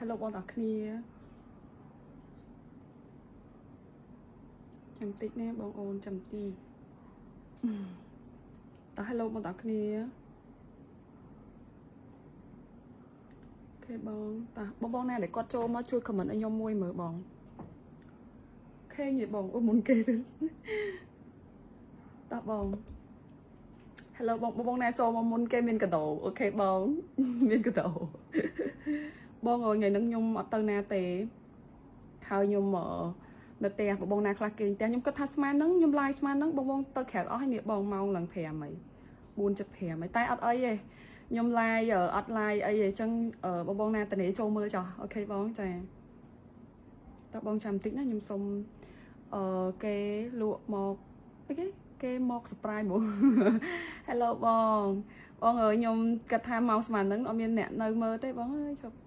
Hello បងប្អូនគ្នាចាំតិចណាបងអូនចាំតិចតោះ Hello បងប្អូនគ្នាOK បងតោះបងបងណាដែលគាត់ចូលមកជួយ comment ឲ្យខ្ញុំមួយមើលបងខេញបងអូមុនគេទៅតោះបង Hello បងបងណាចូលមកមុនគេមានកដោOK បង មានកដោបងអើយថ្ងៃហ្នឹងខ្ញុំអត់ទៅណាទេហើយខ្ញុំនៅផ្ទះបងបងណាខ្លះគេផ្ទះខ្ញុំគិតថាស្មានហ្នឹងខ្ញុំ live ស្មានហ្នឹងបងបងទៅក្រៅអស់ហើយនេះបងម៉ោងឡើង5ហើយ4:75ហើយតែអត់អីទេខ្ញុំ live អត់ live អីទេអញ្ចឹងបងបងណាតនេចូលមើលចុះOK បងចាតើបងចាំតិចណាខ្ញុំសុំអឺគេលក់មកអីគេគេមក surprise ហ្មង Hello បងបងអើយខ្ញុំគិតថាម៉ោងស្មានហ្នឹងអត់មានអ្នកនៅមើលទេបងអើយឈប់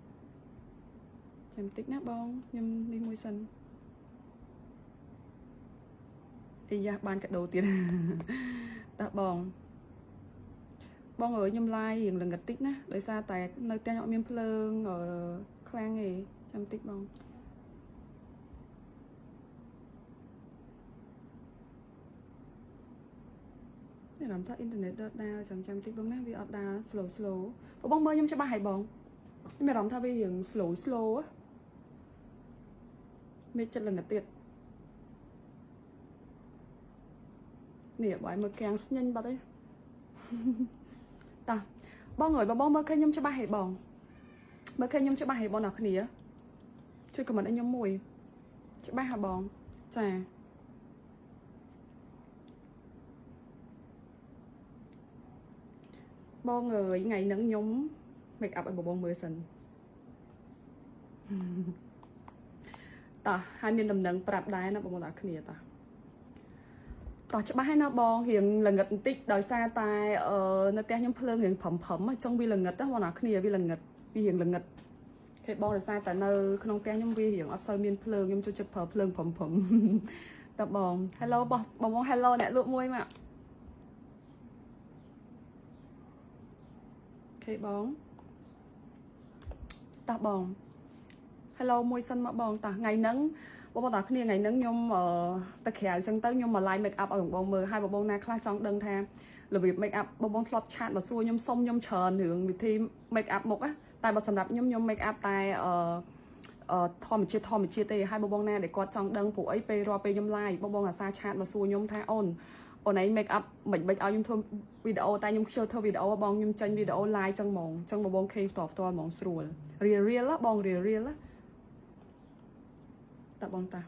ចាំតិចណាបងខ្ញុំនេះមួយសិនអីយ៉ាបានកដោទៀតតើបងបងអើយខ្ញុំ live រៀងល្ងិតតិចណាដោយសារតែនៅផ្ទះខ្ញុំអត់មានភ្លើងខ្លាំងទេចាំតិចបងអារម្មណ៍ថាអ៊ីនធឺណិតដើរចាំចាំតិចបងណាវាអត់ដើរ slow slow បងមើលខ្ញុំច្បាស់ហើយបងខ្ញុំមានអារម្មណ៍ថាវារៀង slow slow មេចិត្តល្ងិតទៀតនេះបាយមើលកាំងស្ញិញបាត់ហើយតាបងអើយបងមើលឃើញខ្ញុំច្បាស់ហើយបងមើលឃើញខ្ញុំច្បាស់ហើយបងអ្នកគ្នាជួយ comment ឲ្យខ្ញុំមួយច្បាស់ហ่ะបងចាបងអើយថ្ងៃហ្នឹងខ្ញុំ make up ឲ្យបងមើលសិនតោះហើយមានដំណឹងប្រាប់ដែរណាបងប្អូនទាំងគ្នាតោះតោះច្បាស់ហើយណាបងរៀងល្ងិតបន្តិចដោយសារតែអឺនៅផ្ទះខ្ញុំភ្លើងរៀងប្រឹមប្រឹមអញ្ចឹងវាល្ងិតណាបងប្អូនគ្នាវាល្ងិតវារៀងល្ងិតគេបងដោយសារតែនៅក្នុងផ្ទះខ្ញុំវារៀងអត់សូវមានភ្លើងខ្ញុំចូលចិត្តប្រើភ្លើងប្រឹមប្រឹមតើបង Hello បងបង Hello អ្នកលក់មួយមក OK បងតោះបង Hello មួយសិនមកបងតោះថ្ងៃហ្នឹងបងប្អូនតាគ្នាថ្ងៃហ្នឹងខ្ញុំទៅក្រៅអញ្ចឹងទៅខ្ញុំមក live make up ឲ្យបងបងមើលហើយបងបងណាខ្លះចង់ដឹងថារបៀប make up បងបងធ្លាប់chat មកសួរខ្ញុំសុំខ្ញុំច្រើនរឿងវិធី make up មុខណាតែបើសម្រាប់ខ្ញុំខ្ញុំ make up តែអឺធម្មជាតិធម្មជាតិទេហើយបងបងណាដែលគាត់ចង់ដឹងព្រោះអីពេលរាល់ពេលខ្ញុំ live បងបងអាសា chat មកសួរខ្ញុំថាអូនអូនឯង make up មិនមិនឲ្យខ្ញុំធ្វើវីដេអូតែខ្ញុំខ្ជិលធ្វើវីដេអូបងខ្ញុំចេញវីដេអូ live ចឹងហ្មងចឹងបងបងឃើញផ្ទាល់ផ្ទាល់ហ្មងស្រួល real real បង real real តាបងតា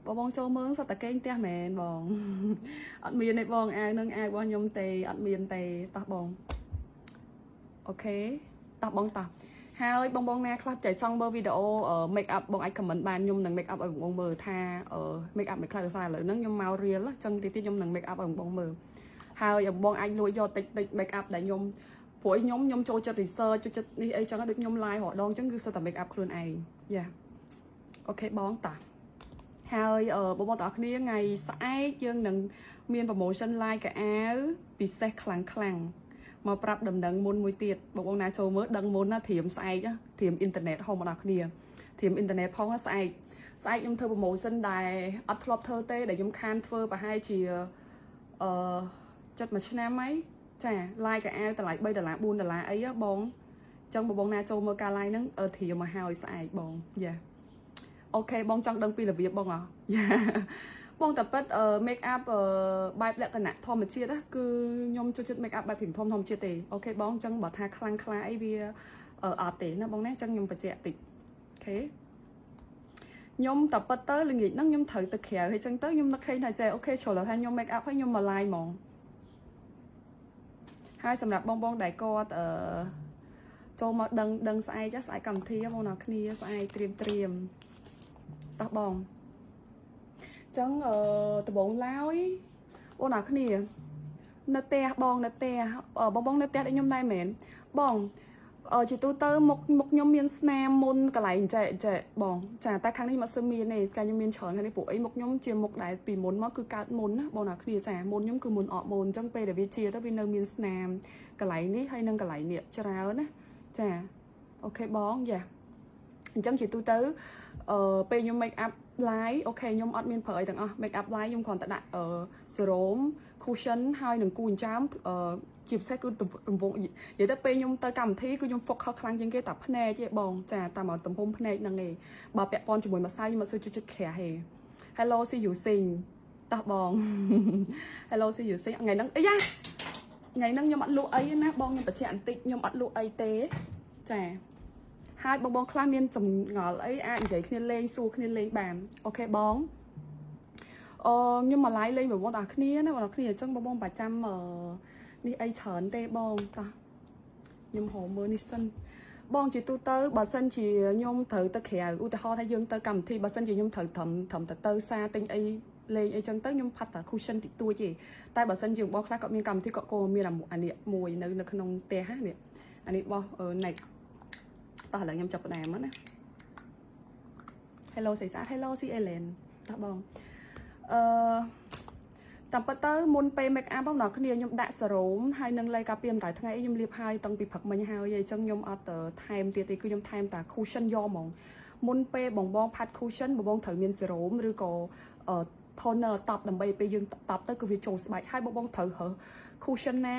បងបងចូលមើលសត្វតកេងផ្ទះមែនបងអត់មានទេបងអាវនឹងអាវរបស់ខ្ញុំទេអត់មានទេតោះបង OK តោះបងតោះហើយបងបងណាខ្លះចែចង់មើលវីដេអូ make up បងអាច comment បានខ្ញុំនឹង make up ឲ្យបងបងមើលថា make up មិនខ្លះដោយសារឥឡូវហ្នឹងខ្ញុំមក real អញ្ចឹងតិចតិចខ្ញុំនឹង make up ឲ្យបងបងមើលហើយបងអាចលួចយកតិចតិច make up ដែលខ្ញុំព្រោះខ្ញុំខ្ញុំចូលចិត្ត research ចូលចិត្តនេះអីចឹងដូចខ្ញុំ live រាល់ដងចឹងគឺសិតតែ make up ខ្លួនឯងយ៉ា OK បងតាហើយបងប្អូនទាំងអស់គ្នាថ្ងៃស្អែកយើងនឹងមាន promotion live កៅអៅពិសេសខ្លាំងខ្លាំងមកប្រាប់ដំណឹងមុនមួយទៀតបងប្អូនណាចូលមើលដឹងមុនណាត្រៀមស្អែកត្រៀមអ៊ីនធឺណិតហូមមកដល់គ្នាត្រៀមអ៊ីនធឺណិតផងស្អែកស្អែកខ្ញុំធ្វើ promotion ដែលអត់ធ្លាប់ធ្វើទេដែលខ្ញុំខានធ្វើប្រហែលជាអឺចិត្តមួយឆ្នាំហើយចា live កៅអៅតម្លៃ3ដុល្លារ4ដុល្លារអីបងចឹងបងបងណាចូលមើលការ live ហ្នឹងត្រៀមមកហើយស្អែកបងយ៉ា OK បងចង់ដឹងពីរបៀបបងអយ៉ាបងតែពិត make up បែបលក្ខណៈធម្មជាតិគឺខ្ញុំចូលចិត្ត make up បែបធម្មធម្មជាតិទេ OK បងអញ្ចឹងបើថាខ្លាំងខ្លាអីវាអត់ទេណាបងណាអញ្ចឹងខ្ញុំបញ្ជាក់តិច OK ខ្ញុំតែពិតទៅល្ងាចហ្នឹងខ្ញុំត្រូវទៅក្រៅហើយចឹងទៅខ្ញុំនឹកឃើញថាចេះ OK ជ្រុលថាខ្ញុំ make up ហើយខ្ញុំមក live ហ្មងហើយសម្រាប់បងបងដែលគាត់អឺចូលមកដឹងដឹងស្អែកស្អែកកម្មវិធីបងប្អូនគ្នាស្អែកត្រៀមត្រៀមតោះបងចឹងអឺដំបងឡើយបងប្អូនគ្នានៅផ្ទះបងនៅផ្ទះបងបងនៅផ្ទះដូចខ្ញុំដែរមែនបង អឺជាទូទៅមុខមុខខ្ញុំមានស្នាមមុនកន្លែងចែកចែកបងចាតែខាងនេះមកសឹមមានទេកាលខ្ញុំមានច្រើនខាងនេះព្រោះអីមុខខ្ញុំជាមុខដែលពីមុនមកគឺកើតមុនណាបងណាគ្នាចាមុនខ្ញុំគឺមុនអកមុនអញ្ចឹងពេលដែលវាជាទៅវានៅមានស្នាមកន្លែងនេះហើយនិងកន្លែងនេះច្រើនណាចា OK បងយ៉ាអញ្ចឹងជាទូទៅអឺពេលខ្ញុំ make up live OK ខ្ញុំអត់មានប្រើអីទាំងអស់ make up live ខ្ញុំគ្រាន់តែដាក់អឺ serum cushion ហើយនឹងគូចិញ្ចើមអឺជាពិសេសគឺរង្វង់និយាយទៅពេលខ្ញុំទៅកម្មវិធីគឺខ្ញុំ focus ខ្លាំងជាងគេតែភ្នែកទេបងចាតាមទំហំភ្នែកហ្នឹងឯងបើពាក់ព័ន្ធជាមួយម្សៅខ្ញុំអត់សូវចូលចិត្តក្រាស់ទេ Hello, see you sing តោះបង Hello, see you sing ថ្ងៃហ្នឹងអីយ៉ាថ្ងៃហ្នឹងខ្ញុំអត់លក់អីទេណាបងខ្ញុំបញ្ជាក់បន្តិចខ្ញុំអត់លក់អីទេចាហើយបងបងខ្លះមានចម្ងល់អីអាចនិយាយគ្នាលេងសួរគ្នាលេងបាន OK បងអឺខ្ញុំមក live លេងបងប្អូនទាំងគ្នាណាបងប្អូនគ្នាអញ្ចឹងបងបងប្រចាំអឺនេះអីច្រើនទេបងតោះខ្ញុំរកមើលនេះសិនបងជាទូទៅបើសិនជាខ្ញុំត្រូវទៅក្រៅឧទាហរណ៍ថាយើងទៅកម្មវិធីបើសិនជាខ្ញុំត្រូវត្រឹមត្រឹមតែទៅសារទិញអីលេងអីចឹងទៅខ្ញុំផាត់តែ cushion តិចតួចទេតែបើសិនជាបងខ្លះគាត់មានកម្មវិធីគាត់ក៏មានអានេះមួយនៅនៅក្នុងផ្ទះនេះអានេះរបស់ Nick តោះឥឡូវខ្ញុំចាប់ផ្ដើមណា Hello ស្រីស្អាត Hello ស៊ី Ellen តោះបងអឺតាមពិតទៅមុនពេល make up បងដល់គ្នាខ្ញុំដាក់សេរ៉ូមហើយនឹងលេការពារម្ដៅថ្ងៃខ្ញុំលាបហើយតាំងពីព្រឹកមិញហើយអញ្ចឹងខ្ញុំអត់ថែមទៀតទេគឺខ្ញុំថែមតែ cushion យកហ្មងមុនពេលបងបងផាត់ cushion បងបងត្រូវមានសេរ៉ូមឬក៏ toner តប់ដើម្បីពេលយើងតប់ទៅគឺវាចូលស្បែកហើយបងបងត្រូវរើស cushion ណា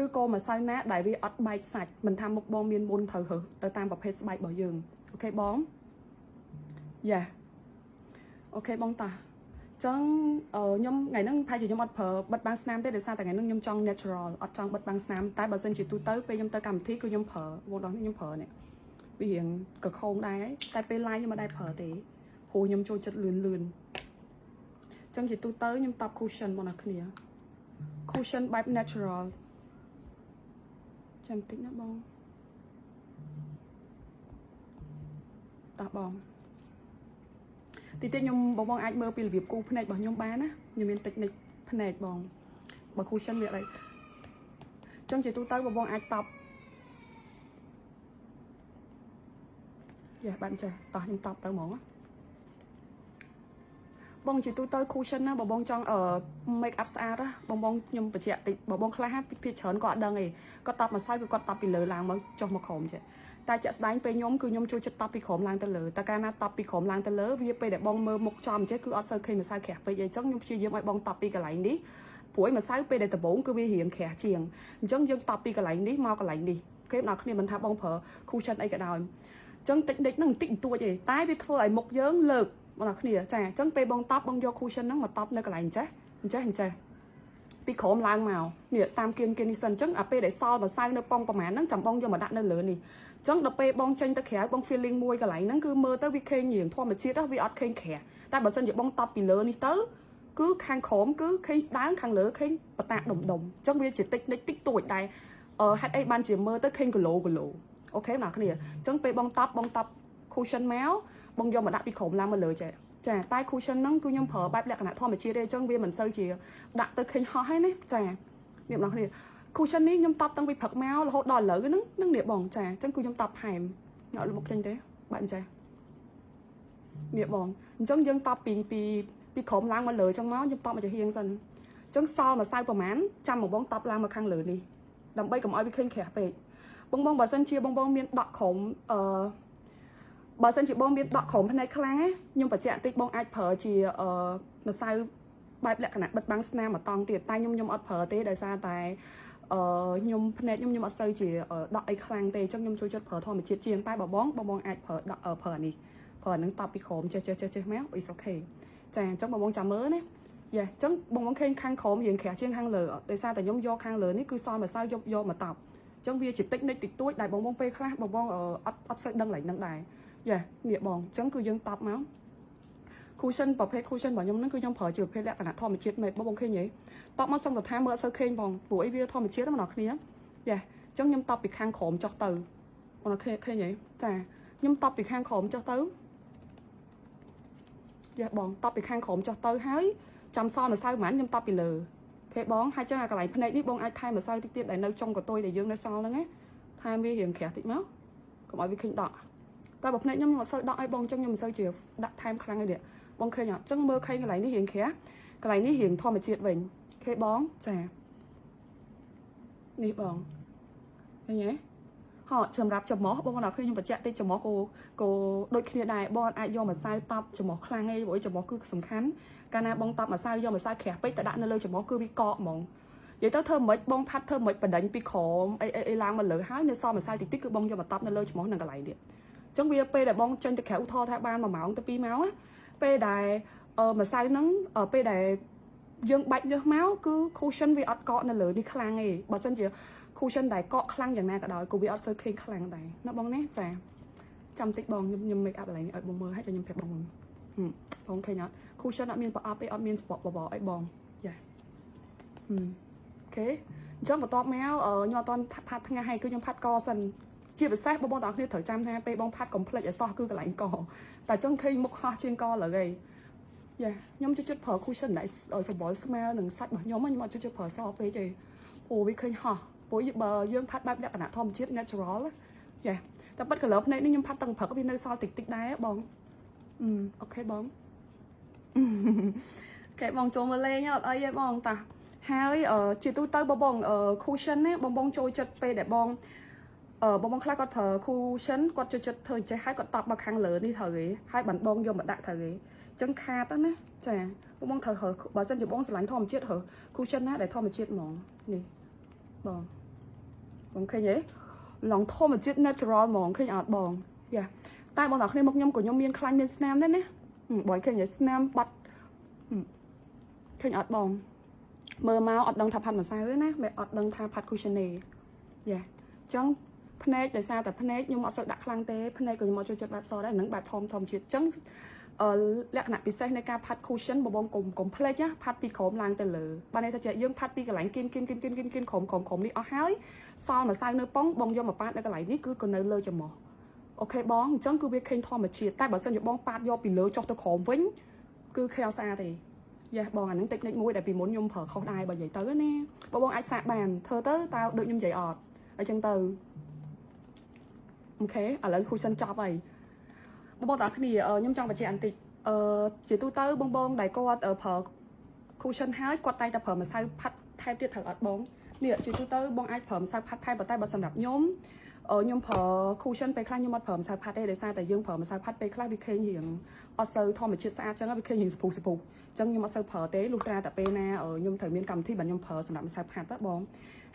ឬក៏ម្សៅណាដែលវាអត់បែកសាច់មិនថាមុខបងមានមុនត្រូវរើសទៅតាមប្រភេទស្បែករបស់យើង OK បងយ៉ា OK បងតាចឹងខ្ញុំថ្ងៃហ្នឹងប្រហែលជាខ្ញុំអត់ប្រើបិទបាំងស្នាមទេដោយសារតែថ្ងៃហ្នឹងខ្ញុំចង់ natural អត់ចង់បិទបាំងស្នាមតែបើសិនជាទូទៅពេលខ្ញុំទៅកម្មវិធីគឺខ្ញុំប្រើបងដល់ខ្ញុំប្រើនេះវារៀងកខោងដែរតែពេល live ខ្ញុំមិនដែរប្រើទេព្រោះខ្ញុំចូលចិត្តលឿនលឿនចឹងជាទូទៅខ្ញុំតប់ cushion បងប្អូនគ្នា cushion បែប natural ចាំតិចណាបងតោះបងតិចទៀតខ្ញុំបងបងអាចមើលពីរបៀបគូភ្នែករបស់ខ្ញុំបានណាខ្ញុំមាន technique ភ្នែកបងបើ cushion វាអីចឹងជាទូទៅបងបងអាចតប់យ៉ាបែបចេះតោះខ្ញុំតប់ទៅហ្មងណាបងជាទូទៅ cushion ណាបងបងចង់អឺ make up ស្អាតណាបងបងខ្ញុំបញ្ជាក់តិចបងបងខ្លះពីភាគច្រើនគាត់អត់ដឹងទេគាត់តប់ម្សៅគឺគាត់តប់ពីលើឡើងមកចុះមកក្រោមចេះតែជាក់ស្ដែងពេលខ្ញុំគឺខ្ញុំចូលចិត្តតប់ពីក្រោមឡើងទៅលើតែកាលណាតប់ពីក្រោមឡើងទៅលើវាពេលដែលបងមើលមុខចំចេះគឺអត់សូវឃើញម្សៅក្រាស់ពេកអីចឹងខ្ញុំព្យាយាមឲ្យបងតប់ពីកន្លែងនេះព្រោះឯម្សៅពេលដែលដំបូងគឺវារៀងក្រាស់ជាងអញ្ចឹងយើងតប់ពីកន្លែងនេះមកកន្លែងនេះគេដល់គ្នាមិនថាបងប្រើ cushion អីក៏ដោយអញ្ចឹងតិចតិចហ្នឹងបន្តិចបន្តួចទេតែវាធ្វើឲ្យមុខយើងលើកបងប្អូនគ្នាចាអញ្ចឹងពេលបងតប់បងយក cushion ហ្នឹងមកតប់នៅកន្លែងចេះអញ្ចេះអញ្ចេះពីក្រោមឡើងមកនេះតាមគៀនគៀននេះសិនអញ្ចឹងអាពេលដែលសល់ម្សៅនៅប៉ុងប្រហែលហ្នឹងចាំបងយកមកដាក់នៅលើនេះអញ្ចឹងដល់ពេលបងចេញទៅក្រៅបង feeling មួយកន្លែងហ្នឹងគឺមើលទៅវាឃើញរៀងធម្មជាតិវាអត់ឃើញក្រាស់តែបើសិនជាបងតប់ពីលើនេះទៅគឺខាងក្រោមគឺឃើញស្ដើងខាងលើឃើញបតាក់ដុំដុំអញ្ចឹងវាជាតិចនិចតិចតួចដែរអឺហេតុអីបានជាមើលទៅឃើញគីឡូគីឡូ OK បងប្អូនគ្នាអញ្ចឹងពេលបងតប់បងតប់ cushion មកបងយកមកដាក់ពីក្រោមឡើងមកលើចេះចាតែ cushion ហ្នឹងគឺខ្ញុំប្រើបែបលក្ខណៈធម្មជាតិទេអញ្ចឹងវាមិនសូវជាដាក់ទៅឃើញហោះហើយណាចានេះបងប្អូនគ្នា cushion នេះខ្ញុំតប់តាំងពីព្រឹកមករហូតដល់ឥឡូវហ្នឹងហ្នឹងនេះបងចាអញ្ចឹងគឺខ្ញុំតប់ថែមអត់លុបមុខចេញទេបែបអញ្ចេះនេះបងអញ្ចឹងយើងតប់ពីពីពីក្រោមឡើងមកលើអញ្ចឹងមកខ្ញុំតប់មកចំហៀងសិនអញ្ចឹងសល់ម្សៅប្រហែលចាំបងបងតប់ឡើងមកខាងលើនេះដើម្បីកុំឲ្យវាឃើញក្រាស់ពេកបងបងបើសិនជាបងបងមានដក់ក្រោមអឺបើសិនជាបងមានដក់ក្រោមភ្នែកខ្លាំងណាខ្ញុំបញ្ជាក់តិចបងអាចប្រើជាអឺម្សៅបែបលក្ខណៈបិទបាំងស្នាមមួយតង់ទៀតតែខ្ញុំខ្ញុំអត់ប្រើទេដោយសារតែអឺខ្ញុំភ្នែកខ្ញុំខ្ញុំអត់សូវជាដក់អីខ្លាំងទេអញ្ចឹងខ្ញុំចូលចិត្តប្រើធម្មជាតិជាងតែបើបងបងបងអាចប្រើដក់ប្រើអានេះប្រើអានឹងតប់ពីក្រោមចេះចេះចេះចេះមក is okay ចាអញ្ចឹងបងបងចាំមើលណាយ៉ាអញ្ចឹងបងបងឃើញខាងក្រោមរៀងក្រាស់ជាងខាងលើដោយសារតែខ្ញុំយកខាងលើនេះគឺសល់ម្សៅយកយកមកតប់អញ្ចឹងវាជាតិចនិចតិចតួចដែលបងបងពេលខ្លះបងបងអត់អត់សូវដឹងឡើងនឹងដែរយ៉ានេះបងអញ្ចឹងគឺយើងតប់មក cushion ប្រភេទ cushion របស់ខ្ញុំហ្នឹងគឺខ្ញុំប្រើជាប្រភេទលក្ខណៈធម្មជាតិមែនបងបងឃើញទេតបមកសឹងថាមើលអត់សូវឃើញបងព្រោះអីវាធម្មជាតិហ្នឹងបងគ្នាយ៉ាអញ្ចឹងខ្ញុំតបពីខាងក្រោមចុះទៅបងឃើញឃើញទេចាខ្ញុំតបពីខាងក្រោមចុះទៅយ៉ាបងតបពីខាងក្រោមចុះទៅហើយចាំសល់ម្សៅប្រហែលខ្ញុំតបពីលើគេបងហើយចឹងអាកន្លែងភ្នែកនេះបងអាចថែមម្សៅតិចទៀតដែលនៅចុងកតុយដែលយើងនៅសល់ហ្នឹងណាថ ថែមវារៀងក្រាស់តិចមកកុំឲ្យវាឃើញដក់តែបើភ្នែកខ្ញុំខ្ញុំអត់សូវដក់ឲ្យបងចឹងខ្ញុំមិនសូវជាដាក់ថែមខ្លាំងទេបងឃើញអត់ចឹងមើលឃើញកន្លែងនេះរៀងក្រាស់កន្លែងនេះរៀងធម្មជាតិវិញខេបងចានេះបងឃើញទេហោសម្រាប់ច្រមុះបងដល់ឃើញខ្ញុំបញ្ជាក់តិចច្រមុះគោគោដូចគ្នាដែរបងអាចយកម្សៅតប់ច្រមុះខ្លាំងឯងព្រោះច្រមុះគឺសំខាន់កាលណាបងតប់ម្សៅយកម្សៅក្រាស់ពេកទៅដាក់នៅលើច្រមុះគឺវាកកហ្មងនិយាយទៅធ្វើមិនបងផាត់ធ្វើមិនបដិញពីក្រោមអីអីអីឡើងមកលើហើយនៅសល់ម្សៅតិចតិចគឺបងយកមកតប់នៅលើច្រមុះនឹងកន្លែងទៀតអញ្ចឹងវាពេលដែលបងចេញទៅក្រៅឧទាហរណ៍ថាបាន1ម៉ោងទៅ2ម៉ោងណាពេលដែលអឺម្សៅហ្នឹងពេលដែលយើងបាច់លើសមកគឺ cushion វាអត់កកនៅលើនេះខ្លាំងទេបើសិនជា cushion ដែលកកខ្លាំងយ៉ាងណាក៏ដោយក៏វាអត់សូវឃើញខ្លាំងដែរណាបងណាចាចាំតិចបងខ្ញុំខ្ញុំ make up កន្លែងនេះឲ្យបងមើលហើយចាំខ្ញុំប្រាប់បងហឹមបងឃើញអត់ cushion អត់មានប្រអប់ទេអត់មានសបកបបអីបងយ៉ាហឹម OK អញ្ចឹងបន្ទាប់មកខ្ញុំអត់ទាន់ផាត់ថ្ងៃហើយគឺខ្ញុំផាត់កសិនជាពិសេសបងប្អូនទាំងអស់គ្នាត្រូវចាំថាពេលបងផាត់កុំភ្លេចឲ្យសោះគឺកន្លែងកតែអញ្ចឹងឃើញមុខហោះជាងកលើឯងយ៉ាខ្ញុំចូលចិត្តប្រើ cushion ដែលសម្បុរស្មើនឹងសាច់របស់ខ្ញុំខ្ញុំអត់ចូលចិត្តប្រើសពេកទេព្រោះវាឃើញហោះព្រោះបើយើងផាត់បែបលក្ខណៈធម្មជាតិ natural ចាតែប៉ិត color ភ្នែកនេះខ្ញុំផាត់តាំងព្រឹកវានៅសល់តិចតិចដែរបងអឺ OK បងគេបងចូលមកលេងអត់អីទេបងតាហើយជាទូទៅបងបង cushion ណាបងបងចូលចិត្តពេលដែលបងអឺបងបងខ្លះគាត់ប្រើ cushion គាត់ចូលចិត្តធ្វើចេះហើយគាត់តប់មកខាងលើនេះត្រូវទេហើយបានបងយកមកដាក់ត្រូវទេអញ្ចឹងខាតណាចាបងបងត្រូវរើបើសិនជាបងស្រឡាញ់ធម្មជាតិរើ cushion ណាដែលធម្មជាតិហ្មងនេះបងបងឃើញទេឡងធម្មជាតិ natural ហ្មងឃើញអត់បងយ៉ាតែបងប្អូនគ្នាមកខ្ញុំក៏ខ្ញុំមានខ្លាញ់មានស្នាមដែរណាបងឃើញទេស្នាមបាត់ឃើញអត់បងមើលមកអត់ដឹងថាផាត់ម្សៅទេណាមិនអត់ដឹងថាផាត់ cushion ទេយ៉ាអញ្ចឹងភ្នែកដោយសារតែភ្នែកខ្ញុំអត់សូវដាក់ខ្លាំងទេភ្នែកក៏ខ្ញុំអត់ចូលចិត្តបែបសដែរហ្នឹងបែបធំធំជាតិអញ្ចឹងអឺលក្ខណៈពិសេសនៃការផាត់ cushion បងបងកុំកុំភ្លេចណាផាត់ពីក្រោមឡើងទៅលើបានន័យថាជាយើងផាត់ពីកន្លែងគៀនគៀនគៀនគៀនគៀនគៀនក្រោមក្រោមក្រោមនេះអស់ហើយសល់ម្សៅនៅប៉ុងបងយកមកប៉ាតនៅកន្លែងនេះគឺក៏នៅលើច្រមុះ OK បងអញ្ចឹងគឺវាឃើញធម្មជាតិតែបើសិនជាបងប៉ាតយកពីលើចុះទៅក្រោមវិញគឺឃើញអត់ស្អាតទេយ៉ាបងអាហ្នឹងតិចនិចមួយដែលពីមុនខ្ញុំប្រើខុសដែរបើនិយាយទៅណាបងបងអាចសាកបានធ្វើទៅតើដូចខ្ញុំនិយាយអត់អញ្ចឹងទៅ OK ឥឡូវ cushion ចប់ហើយបងបងតាគ្នាខ្ញុំចង់បញ្ជាក់បន្តិចអឺជាទូទៅបងបងដែលគាត់ប្រើ cushion ហើយគាត់តែងតែប្រើម្សៅផាត់ថែមទៀតត្រូវអត់បងនេះជាទូទៅបងអាចប្រើម្សៅផាត់ថែមប៉ុន្តែបើសម្រាប់ខ្ញុំខ្ញុំប្រើ cushion ពេលខ្លះខ្ញុំអត់ប្រើម្សៅផាត់ទេដោយសារតែយើងប្រើម្សៅផាត់ពេលខ្លះវាឃើញរៀងអត់សូវធម្មជាតិស្អាតចឹងវាឃើញរៀងសពុះសពុះចឹងខ្ញុំអត់សូវប្រើទេលុះត្រាតែពេលណាខ្ញុំត្រូវមានកម្មវិធីបាទខ្ញុំប្រើសម្រាប់ម្សៅផាត់តបង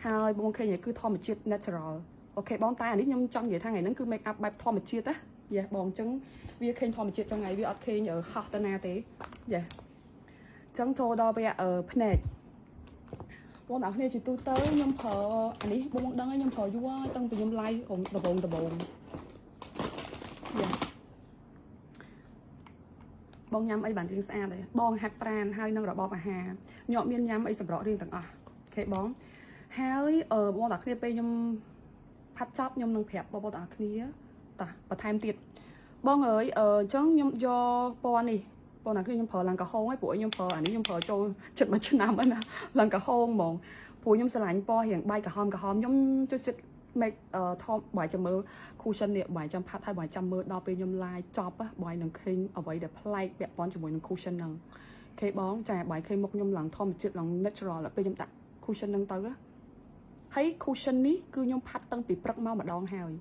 ហើយបងឃើញគឺធម្មជាតិ natural OK បងតែអានេះខ្ញុំចង់និយាយថាថ្ងៃហ្នឹងគឺ make up បែបធម្មជាតិណាយ៉ាបងអញ្ចឹងវាឃើញធម្មជាតិចឹងហើយវាអត់ឃើញហោះទៅណាទេយ៉ាចឹងចូលដល់វគ្គភ្នែកបងប្អូនគ្នាជាទូទៅខ្ញុំប្រើអានេះបងបងដឹងហើយខ្ញុំប្រើយូរហើយតាំងពីខ្ញុំ live ដំបងដំបងយ៉ាបងញ៉ាំអីបានរាងស្អាតហើយបងហាត់ប្រានហើយនឹងរបបអាហារខ្ញុំអត់មានញ៉ាំអីសម្រក់រាងទាំងអស់ OK បងហើយបងប្អូនគ្នាពេលខ្ញុំផាត់ចប់ខ្ញុំនឹងប្រាប់បងប្អូនទាំងអស់គ្នាតោះបន្ថែមទៀតបងអើយអញ្ចឹងខ្ញុំយកពណ៌នេះបងណាគ្នាខ្ញុំប្រើឡើងក្រហមហើយព្រោះខ្ញុំប្រើអានេះខ្ញុំប្រើចូលចិត្តមួយឆ្នាំហើយណាឡើងក្រហមហ្មងព្រោះខ្ញុំស្រឡាញ់ពណ៌រៀងបែកក្រហមក្រហមខ្ញុំចូលចិត្ត make ថមបាយចាំមើល cushion នេះបាយចាំផាត់ហើយបាយចាំមើលដល់ពេលខ្ញុំ live ចប់បាយនឹងឃើញអ្វីដែលប្លែកពាក់ព័ន្ធជាមួយនឹង cushion ហ្នឹងខេបងចាបាយឃើញមុខខ្ញុំឡើងធម្មជាតិឡើង natural ដល់ពេលខ្ញុំដាក់ cushion ហ្នឹងទៅហើយ cushion នេះគឺខ្ញុំផាត់តាំងពីព្រឹកមកម្ដងហើយ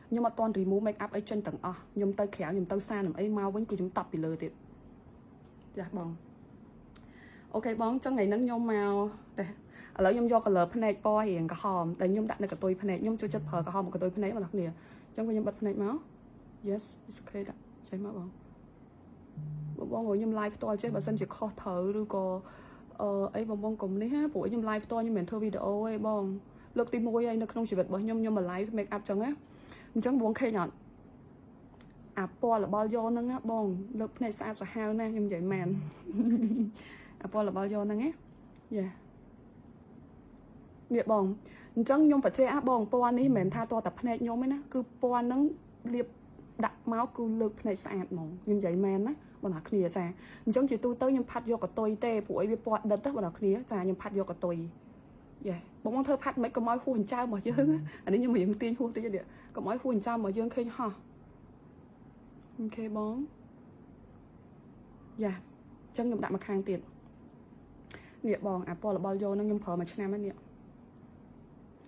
ខ្ញុំអត់ទាន់ remove make up អីចេញទាំងអស់ខ្ញុំទៅក្រៅខ្ញុំទៅសានឹងអីមកវិញគឺខ្ញុំតប់ពីលើទៀតចាបង OK បងចឹងថ្ងៃហ្នឹងខ្ញុំមកតែឥឡូវខ្ញុំយក color ភ្នែកពណ៌រៀងក្រហមតែខ្ញុំដាក់នៅកន្ទុយភ្នែកខ្ញុំចូលចិត្តប្រើក្រហមមកកន្ទុយភ្នែកបងប្អូនគ្នាអញ្ចឹងខ្ញុំបិទភ្នែកមក Yes, it's okay ដាក់ចេះមកបងបងបងខ្ញុំ live ផ្ទាល់ចេះបើសិនជាខុសត្រូវឬក៏អឺអីបងបងកុំនេះណាព្រោះខ្ញុំ live ផ្ទាល់ខ្ញុំមិនមែនធ្វើវីដេអូទេបងលើកទី1ហើយនៅក្នុងជីវិតរបស់ខ្ញុំខ្ញុំមក live make up ចឹងណាអញ្ចឹងបងឃើញអត់អាពណ៌របល់យកហ្នឹងណាបងលើកភ្នែកស្អាតសាហាវណាស់ខ្ញុំនិយាយមែនអាពណ៌របល់យកហ្នឹងណាយ៉ានេះបងអញ្ចឹងខ្ញុំបញ្ជាក់បងពណ៌នេះមិនមែនថាតតែភ្នែកខ្ញុំទេណាគឺពណ៌ហ្នឹងលាបដាក់មកគឺលើកភ្នែកស្អាតហ្មងខ្ញុំនិយាយមែនណាបងប្អូនគ្នាចាអញ្ចឹងជាទូទៅខ្ញុំផាត់យកកតុយទេព្រោះអីវាពណ៌ដិតណាបងប្អូនគ្នាចាខ្ញុំផាត់យកកតុយ យេបងបងធ្វើផាត់មិនកុំឲ្យហួសអញ្ចើមរបស់យើងអានេះខ្ញុំរៀងទាញហួសតិចនេះកុំឲ្យហួសអញ្ចើមរបស់យើងឃើញហោះ OK បងយ៉ាអញ្ចឹងខ្ញុំដាក់មកខាងទៀតនេះបងអាពណ៌របល់យកហ្នឹងខ្ញុំប្រើមួយឆ្នាំហើយនេះ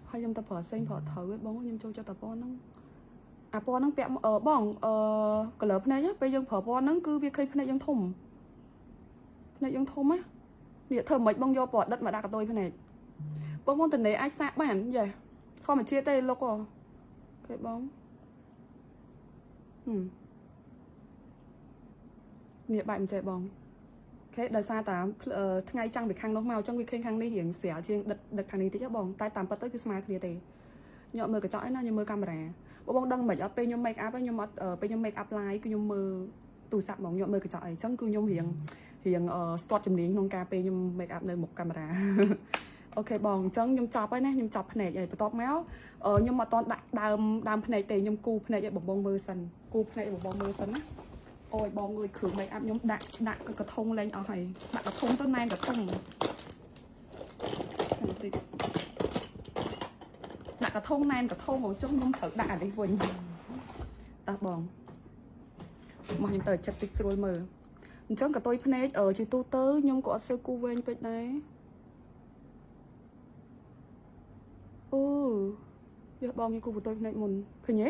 ហើយខ្ញុំទៅប្រើផ្សេងប្រើត្រូវឯងបងខ្ញុំចូលចិត្តតែពណ៌ហ្នឹងអាពណ៌ហ្នឹងពាក់អឺបងអឺ color ភ្នែកពេលយើងប្រើពណ៌ហ្នឹងគឺវាឃើញភ្នែកយើងធំភ្នែកយើងធំណានេះធ្វើមិនបងយកពណ៌ដិតមកដាក់កតុយភ្នែកបងបងតនេអាចសាកបានយេធម្មជាតិទេលោក OK បងហឹមនេះបែបមិនចេះបង OK ដោយសារតាថ្ងៃចាំងពីខាងនោះមកអញ្ចឹងវាឃើញខាងនេះរៀងស្រាលជាងដិតដិតខាងនេះតិចបងតែតាមពិតទៅគឺស្មើគ្នាទេខ្ញុំអត់មើលកញ្ចក់ឯណាខ្ញុំមើលកាមេរ៉ាបងបងដឹងមិនអត់ពេលខ្ញុំ make up ខ្ញុំអត់ពេលខ្ញុំ make up live គឺខ្ញុំមើលទូរស័ព្ទហ្មងខ្ញុំមើលកញ្ចក់អីអញ្ចឹងគឺខ្ញុំរៀងរៀងស្ទាត់ជំនាញក្នុងការពេលខ្ញុំ make up នៅមុខកាមេរ៉ា OK បងអញ្ចឹងខ្ញុំចប់ហើយណាខ្ញុំចប់ភ្នែកហើយបន្ទាប់មកខ្ញុំអត់តន់ដាក់ដើមដើមភ្នែកទេខ្ញុំគូភ្នែកឲ្យបងបងមើលសិនគូភ្នែកឲ្យបងបងមើលសិនណាអូយបងអើយគ្រឿង make up ខ្ញុំដាក់ដាក់កធុងលែងអស់ហើយដាក់កធុងទៅណែនកធុងបន្តិចដាក់កធុងណែនកធុងអញ្ចឹងខ្ញុំត្រូវដាក់អានេះវិញតោះបងមកខ្ញុំទៅចិត្តតិចស្រួលមើលអញ្ចឹងកតុយភ្នែកជាទូទៅខ្ញុំក៏អត់សូវគូវែងពេកដែរអូយកបងខ្ញុំគូកតុយភ្នែកមុនឃើញទេ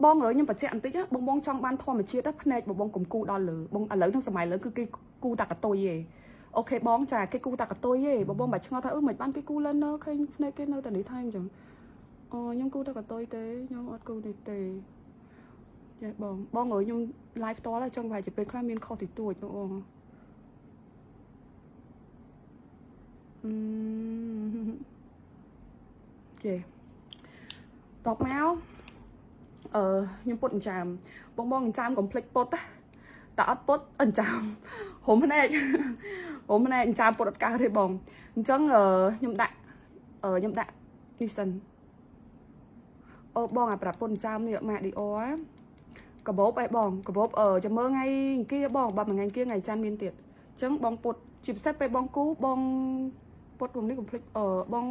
បងអើយខ្ញុំបញ្ជាក់បន្តិចបងបងចង់បានធម្មជាតិភ្នែកបងបងកុំគូដល់លើបងឥឡូវក្នុងសម័យលើគឺគេគូតាកតុយឯង OK បងចាគេគូតាកតុយឯងបងបងបាច់ឆ្ងល់ថាអឺមិនបានគេគូ liner ឃើញភ្នែកគេនៅតែនេះថែមអញ្ចឹងអូខ្ញុំគូតាកតុយទេខ្ញុំអត់គូនេះទេចេះបងបងអើយខ្ញុំ live ផ្ទាល់ហើយចង់ប្រហែលជាពេលខ្លះមានខុសតិចតួចបងបងអឺគេតបមកអឺខ្ញុំពុតអញ្ចាមបងបងអញ្ចាមកុំភ្លេចពុតណាតែអត់ពុតអញ្ចាមហុំភ្នែកហុំភ្នែកអញ្ចាមពុតអត់កើតទេបងអញ្ចឹងខ្ញុំដាក់ខ្ញុំដាក់នេះសិនអូបងអាប្រាប់ពុតអញ្ចាមនេះម៉ាឌីអូកបោបអីបងកបោបអឺចាំមើលថ្ងៃអង្គារបងបើមួយថ្ងៃអង្គារថ្ងៃច័ន្ទមានទៀតអញ្ចឹងបងពុតជាពិសេសពេលបងគូបងពុតរំនេះកុំភ្លេចអឺបង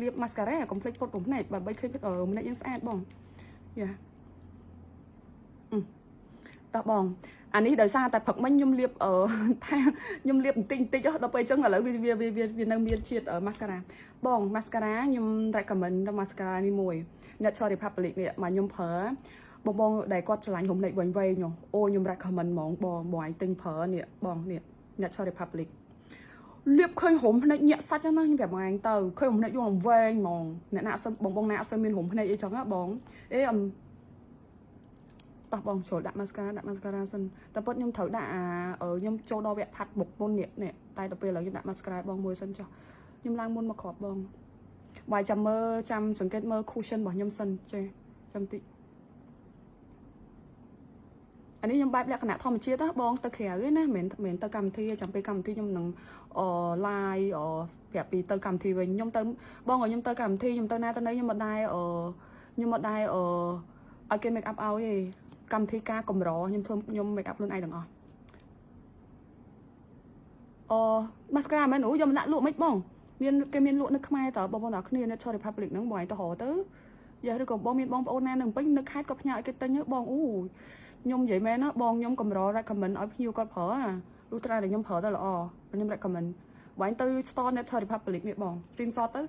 លាប mascara កុំភ្លេចពុតរំភ្នែកបើបីឃើញភ្នែកយើងស្អាតបងយ៉ាតោះបងអានេះដោយសារតែព្រឹកមិញខ្ញុំលាបអឺថាខ្ញុំលាបបន្តិចបន្តិចដល់ពេលអញ្ចឹងឥឡូវវាវាវាវានៅមានជាតិ mascara បង mascara ខ្ញុំ recommend mascara នេះមួយ Nature Republic នេះមកខ្ញុំប្រើបងបងដែលគាត់ឆ្លាញ់រំលែកវែងវែងអូខ្ញុំ recommend ហ្មងបងបងឯងទិញប្រើនេះបងនេះ Nature Republic លាបឃើញរោមភ្នែកញាក់សាច់ណាខ្ញុំប្រាប់បងឯងទៅឃើញរោមភ្នែកយងវែងហ្មងអ្នកណាអត់សូវបងបងណាអត់សូវមានរោមភ្នែកអីចឹងណាបងអេអំតោះបងចូលដាក់ mascara ដាក់ mascara សិនតែពិតខ្ញុំត្រូវដាក់អាខ្ញុំចូលដល់វគ្គផាត់មុខមុននេះនេះតែដល់ពេលឥឡូវខ្ញុំដាក់ mascara បងមួយសិនចុះខ្ញុំឡើងមុនមកគ្រាប់បងបាយចាំមើលចាំសង្កេតមើល cushion របស់ខ្ញុំសិនចេះចាំតិចអានេះខ្ញុំបែបលក្ខណៈធម្មជាតិណាបងទៅក្រៅឯណាមិនមែនទៅកម្មវិធីចាំពេលកម្មវិធីខ្ញុំនឹងអ live អប្រាប់ពីទៅកម្មវិធីវិញខ្ញុំទៅបងឲ្យខ្ញុំទៅកម្មវិធីខ្ញុំទៅណាទៅណីខ្ញុំមកដែរអខ្ញុំមកដែរអឲ្យគេ make up ឲ្យឯងកម្មវិធីការកម្រខ្ញុំធ្វើខ្ញុំ make up ខ្លួនឯងទាំងអស់អ mascara មែនអូយកមកដាក់លក់មិនបងមានគេមានលក់នៅខ្មែរតើបងប្អូនទាំងគ្នា Nature Republic ហ្នឹងបងឯងទៅរកទៅយ៉ាឬក៏បងមានបងប្អូនណានៅពេញនៅខេត្តក៏ផ្ញើឲ្យគេទិញបងអូខ្ញុំនិយាយមែនណាបងខ្ញុំកម្រ recommend ឲ្យភ្ញៀវគាត់ប្រើអាលុះត្រាតែខ្ញុំប្រើទៅល្អខ្ញុំ recommend បងទៅ store Nature Republic នេះបង screenshot ទៅ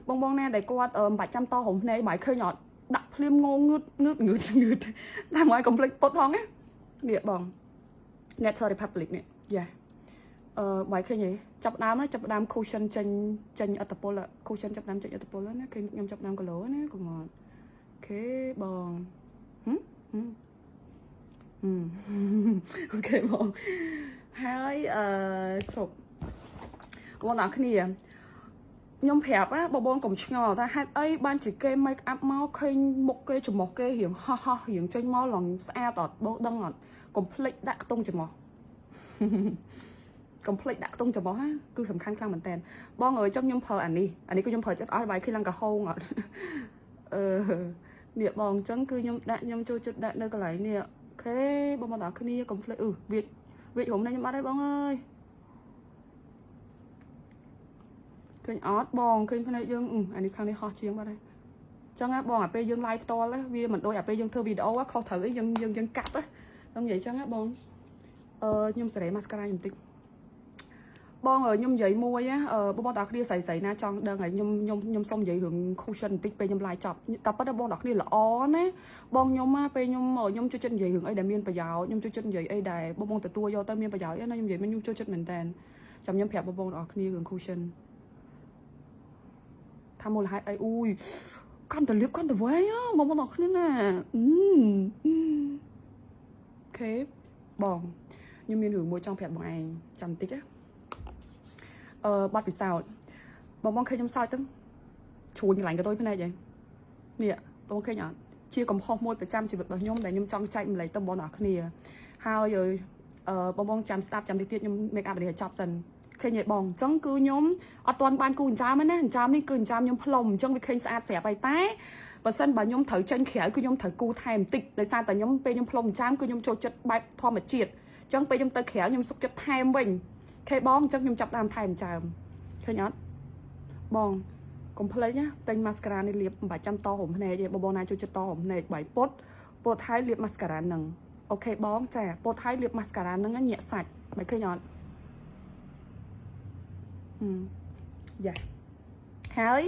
បងបងណាដែលគាត់មិនបាច់ចាំតរោមភ្នែកបាយឃើញអត់ដាក់ភ្លាមងងើតងើតងើតងើតតែមកឲ្យកុំភ្លេចពុតផងណានេះបង Nature Republic នេះយ៉ាអឺបាយឃើញទេចាប់ដើមណាចាប់ដើម cushion ចេញចេញអត្តពល cushion ចាប់ដើមចេញអត្តពលណាឃើញខ្ញុំចាប់ដើមគីឡូណាកុំអត់ OK បងហឹមហឹម OK បងហើយអឺជប់បងប្អូនគ្នាខ្ញុំប្រាប់ណាបងបងកុំឆ្ងល់ថាហេតុអីបានជាគេ make up មកឃើញមុខគេច្រមុះគេរៀងហោះហោះរៀងចេញមកឡើងស្អាតអត់បងដឹងអត់កុំភ្លេចដាក់ខ្ទង់ច្រមុះកុំភ្លេចដាក់ខ្ទង់ច្រមុះណាគឺសំខាន់ខ្លាំងមែនតើបងអើយចុះខ្ញុំប្រើអានេះអានេះគឺខ្ញុំប្រើចិត្តអស់បាយឃើញឡើងក្រហមអត់អឺនេះបងអញ្ចឹងគឺខ្ញុំដាក់ខ្ញុំចូលចិត្តដាក់នៅកន្លែងនេះ OK បងប្អូនទាំងគ្នាកុំភ្លេចអឺវាវារំនេះខ្ញុំអត់ទេបងអើយ ឃើញអត់បងឃើញភ្នែកយើងអានេះខាងនេះហោះជាងបាត់ហើយចឹងណាបងអាពេលយើង live ផ្ទាល់វាមិនដូចអាពេលយើងធ្វើវីដេអូខុសត្រូវអីយើងយើងយើងកាត់ណាខ្ញុំនិយាយចឹងណាបងអឺខ្ញុំសេរី mascara ខ្ញុំតិចបងខ្ញុំនិយាយមួយណាបងបងតាគ្នាស្រីស្រីណាចង់ដឹងហើយខ្ញុំខ្ញុំខ្ញុំសុំនិយាយរឿង cushion បន្តិចពេលខ្ញុំ live ចប់តែប៉ុន្តែបងតាគ្នាល្អណាបងខ្ញុំណាពេលខ្ញុំខ្ញុំចូលចិត្តនិយាយរឿងអីដែលមានប្រយោជន៍ខ្ញុំចូលចិត្តនិយាយអីដែលបងបងទទួលយកទៅមានប្រយោជន៍ណាខ្ញុំនិយាយខ្ញុំចូលចិត្តមែនតើចាំខ្ញុំប្រាប់បងបងទាំងអស់គ្នារឿង cushion ថាមូលហេតុអីអូយកាន់តែលាបកាន់តែវែងបងបងទាំងអស់គ្នាណាOK បងខ្ញុំមានរឿងមួយចង់ប្រាប់បងឯងចាំតិចណាអឺបាត់ពិសោធន៍បងបងឃើញខ្ញុំសើចទៅជ្រួញកន្លែងកតុយភ្នែកហីនេះបងឃើញអត់ជាកំហុសមួយប្រចាំជីវិតរបស់ខ្ញុំដែលខ្ញុំចង់ចែកម្លែកទៅបងប្អូនគ្នាហើយអឺបងបងចាំស្ដាប់ចាំតិចទៀតខ្ញុំ make up នេះឲ្យចប់សិនឃើញទេបងអញ្ចឹងគឺខ្ញុំអត់ទាន់បានគូចិញ្ចើមណាចិញ្ចើមនេះគឺចិញ្ចើមខ្ញុំផ្លុំអញ្ចឹងវាឃើញស្អាតស្រាប់ហើយតែបើសិនបើខ្ញុំត្រូវចេញក្រៅគឺខ្ញុំត្រូវគូថែមបន្តិចដោយសារតែខ្ញុំពេលខ្ញុំផ្លុំចិញ្ចើមគឺខ្ញុំចូលចិត្តបែបធម្មជាតិអញ្ចឹងពេលខ្ញុំទៅក្រៅខ្ញុំសុខចិត្តថែមវិញខេបងអញ្ចឹងខ្ញុំចាប់ដើមថែមចិញ្ចើមឃើញអត់បងកុំភ្លេចណាទិញ mascara នេះលាបមិនបាច់ចាំតរោមភ្នែកទេបងបងណាចូលចិត្តតរោមភ្នែកបាយពុតពុតហើយលាប mascara ហ្នឹង OK បងចាពុតហើយលាប mascara ហ្នឹងញាក់សាច់បាយឃើញអត់ហឹមយ៉ាហើយ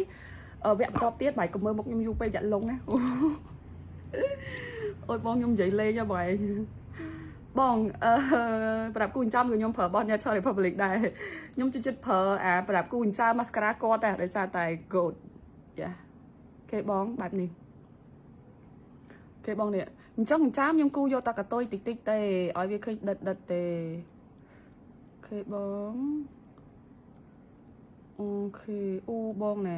វគ្គបន្តទៀតបាយកុំមើលមុខខ្ញុំយូរពេកយ៉ាក់លងណាអូយបងខ្ញុំនិយាយលេងហ៎បងឯងបងអឺប្រាប់គូចិញ្ចើមគឺខ្ញុំប្រើរបស់ Nature Republic ដែរខ្ញុំចូលចិត្តប្រើអាប្រាប់គូចិញ្ចើម mascara គាត់ដែរដោយសារតែ good យ៉ាគេបងបែបនេះគេបងនេះអញ្ចឹងចិញ្ចើមខ្ញុំគូយកតែកតុយតិចតិចទេឲ្យវាឃើញដិតដិតទេគេបង OK អូបងណែ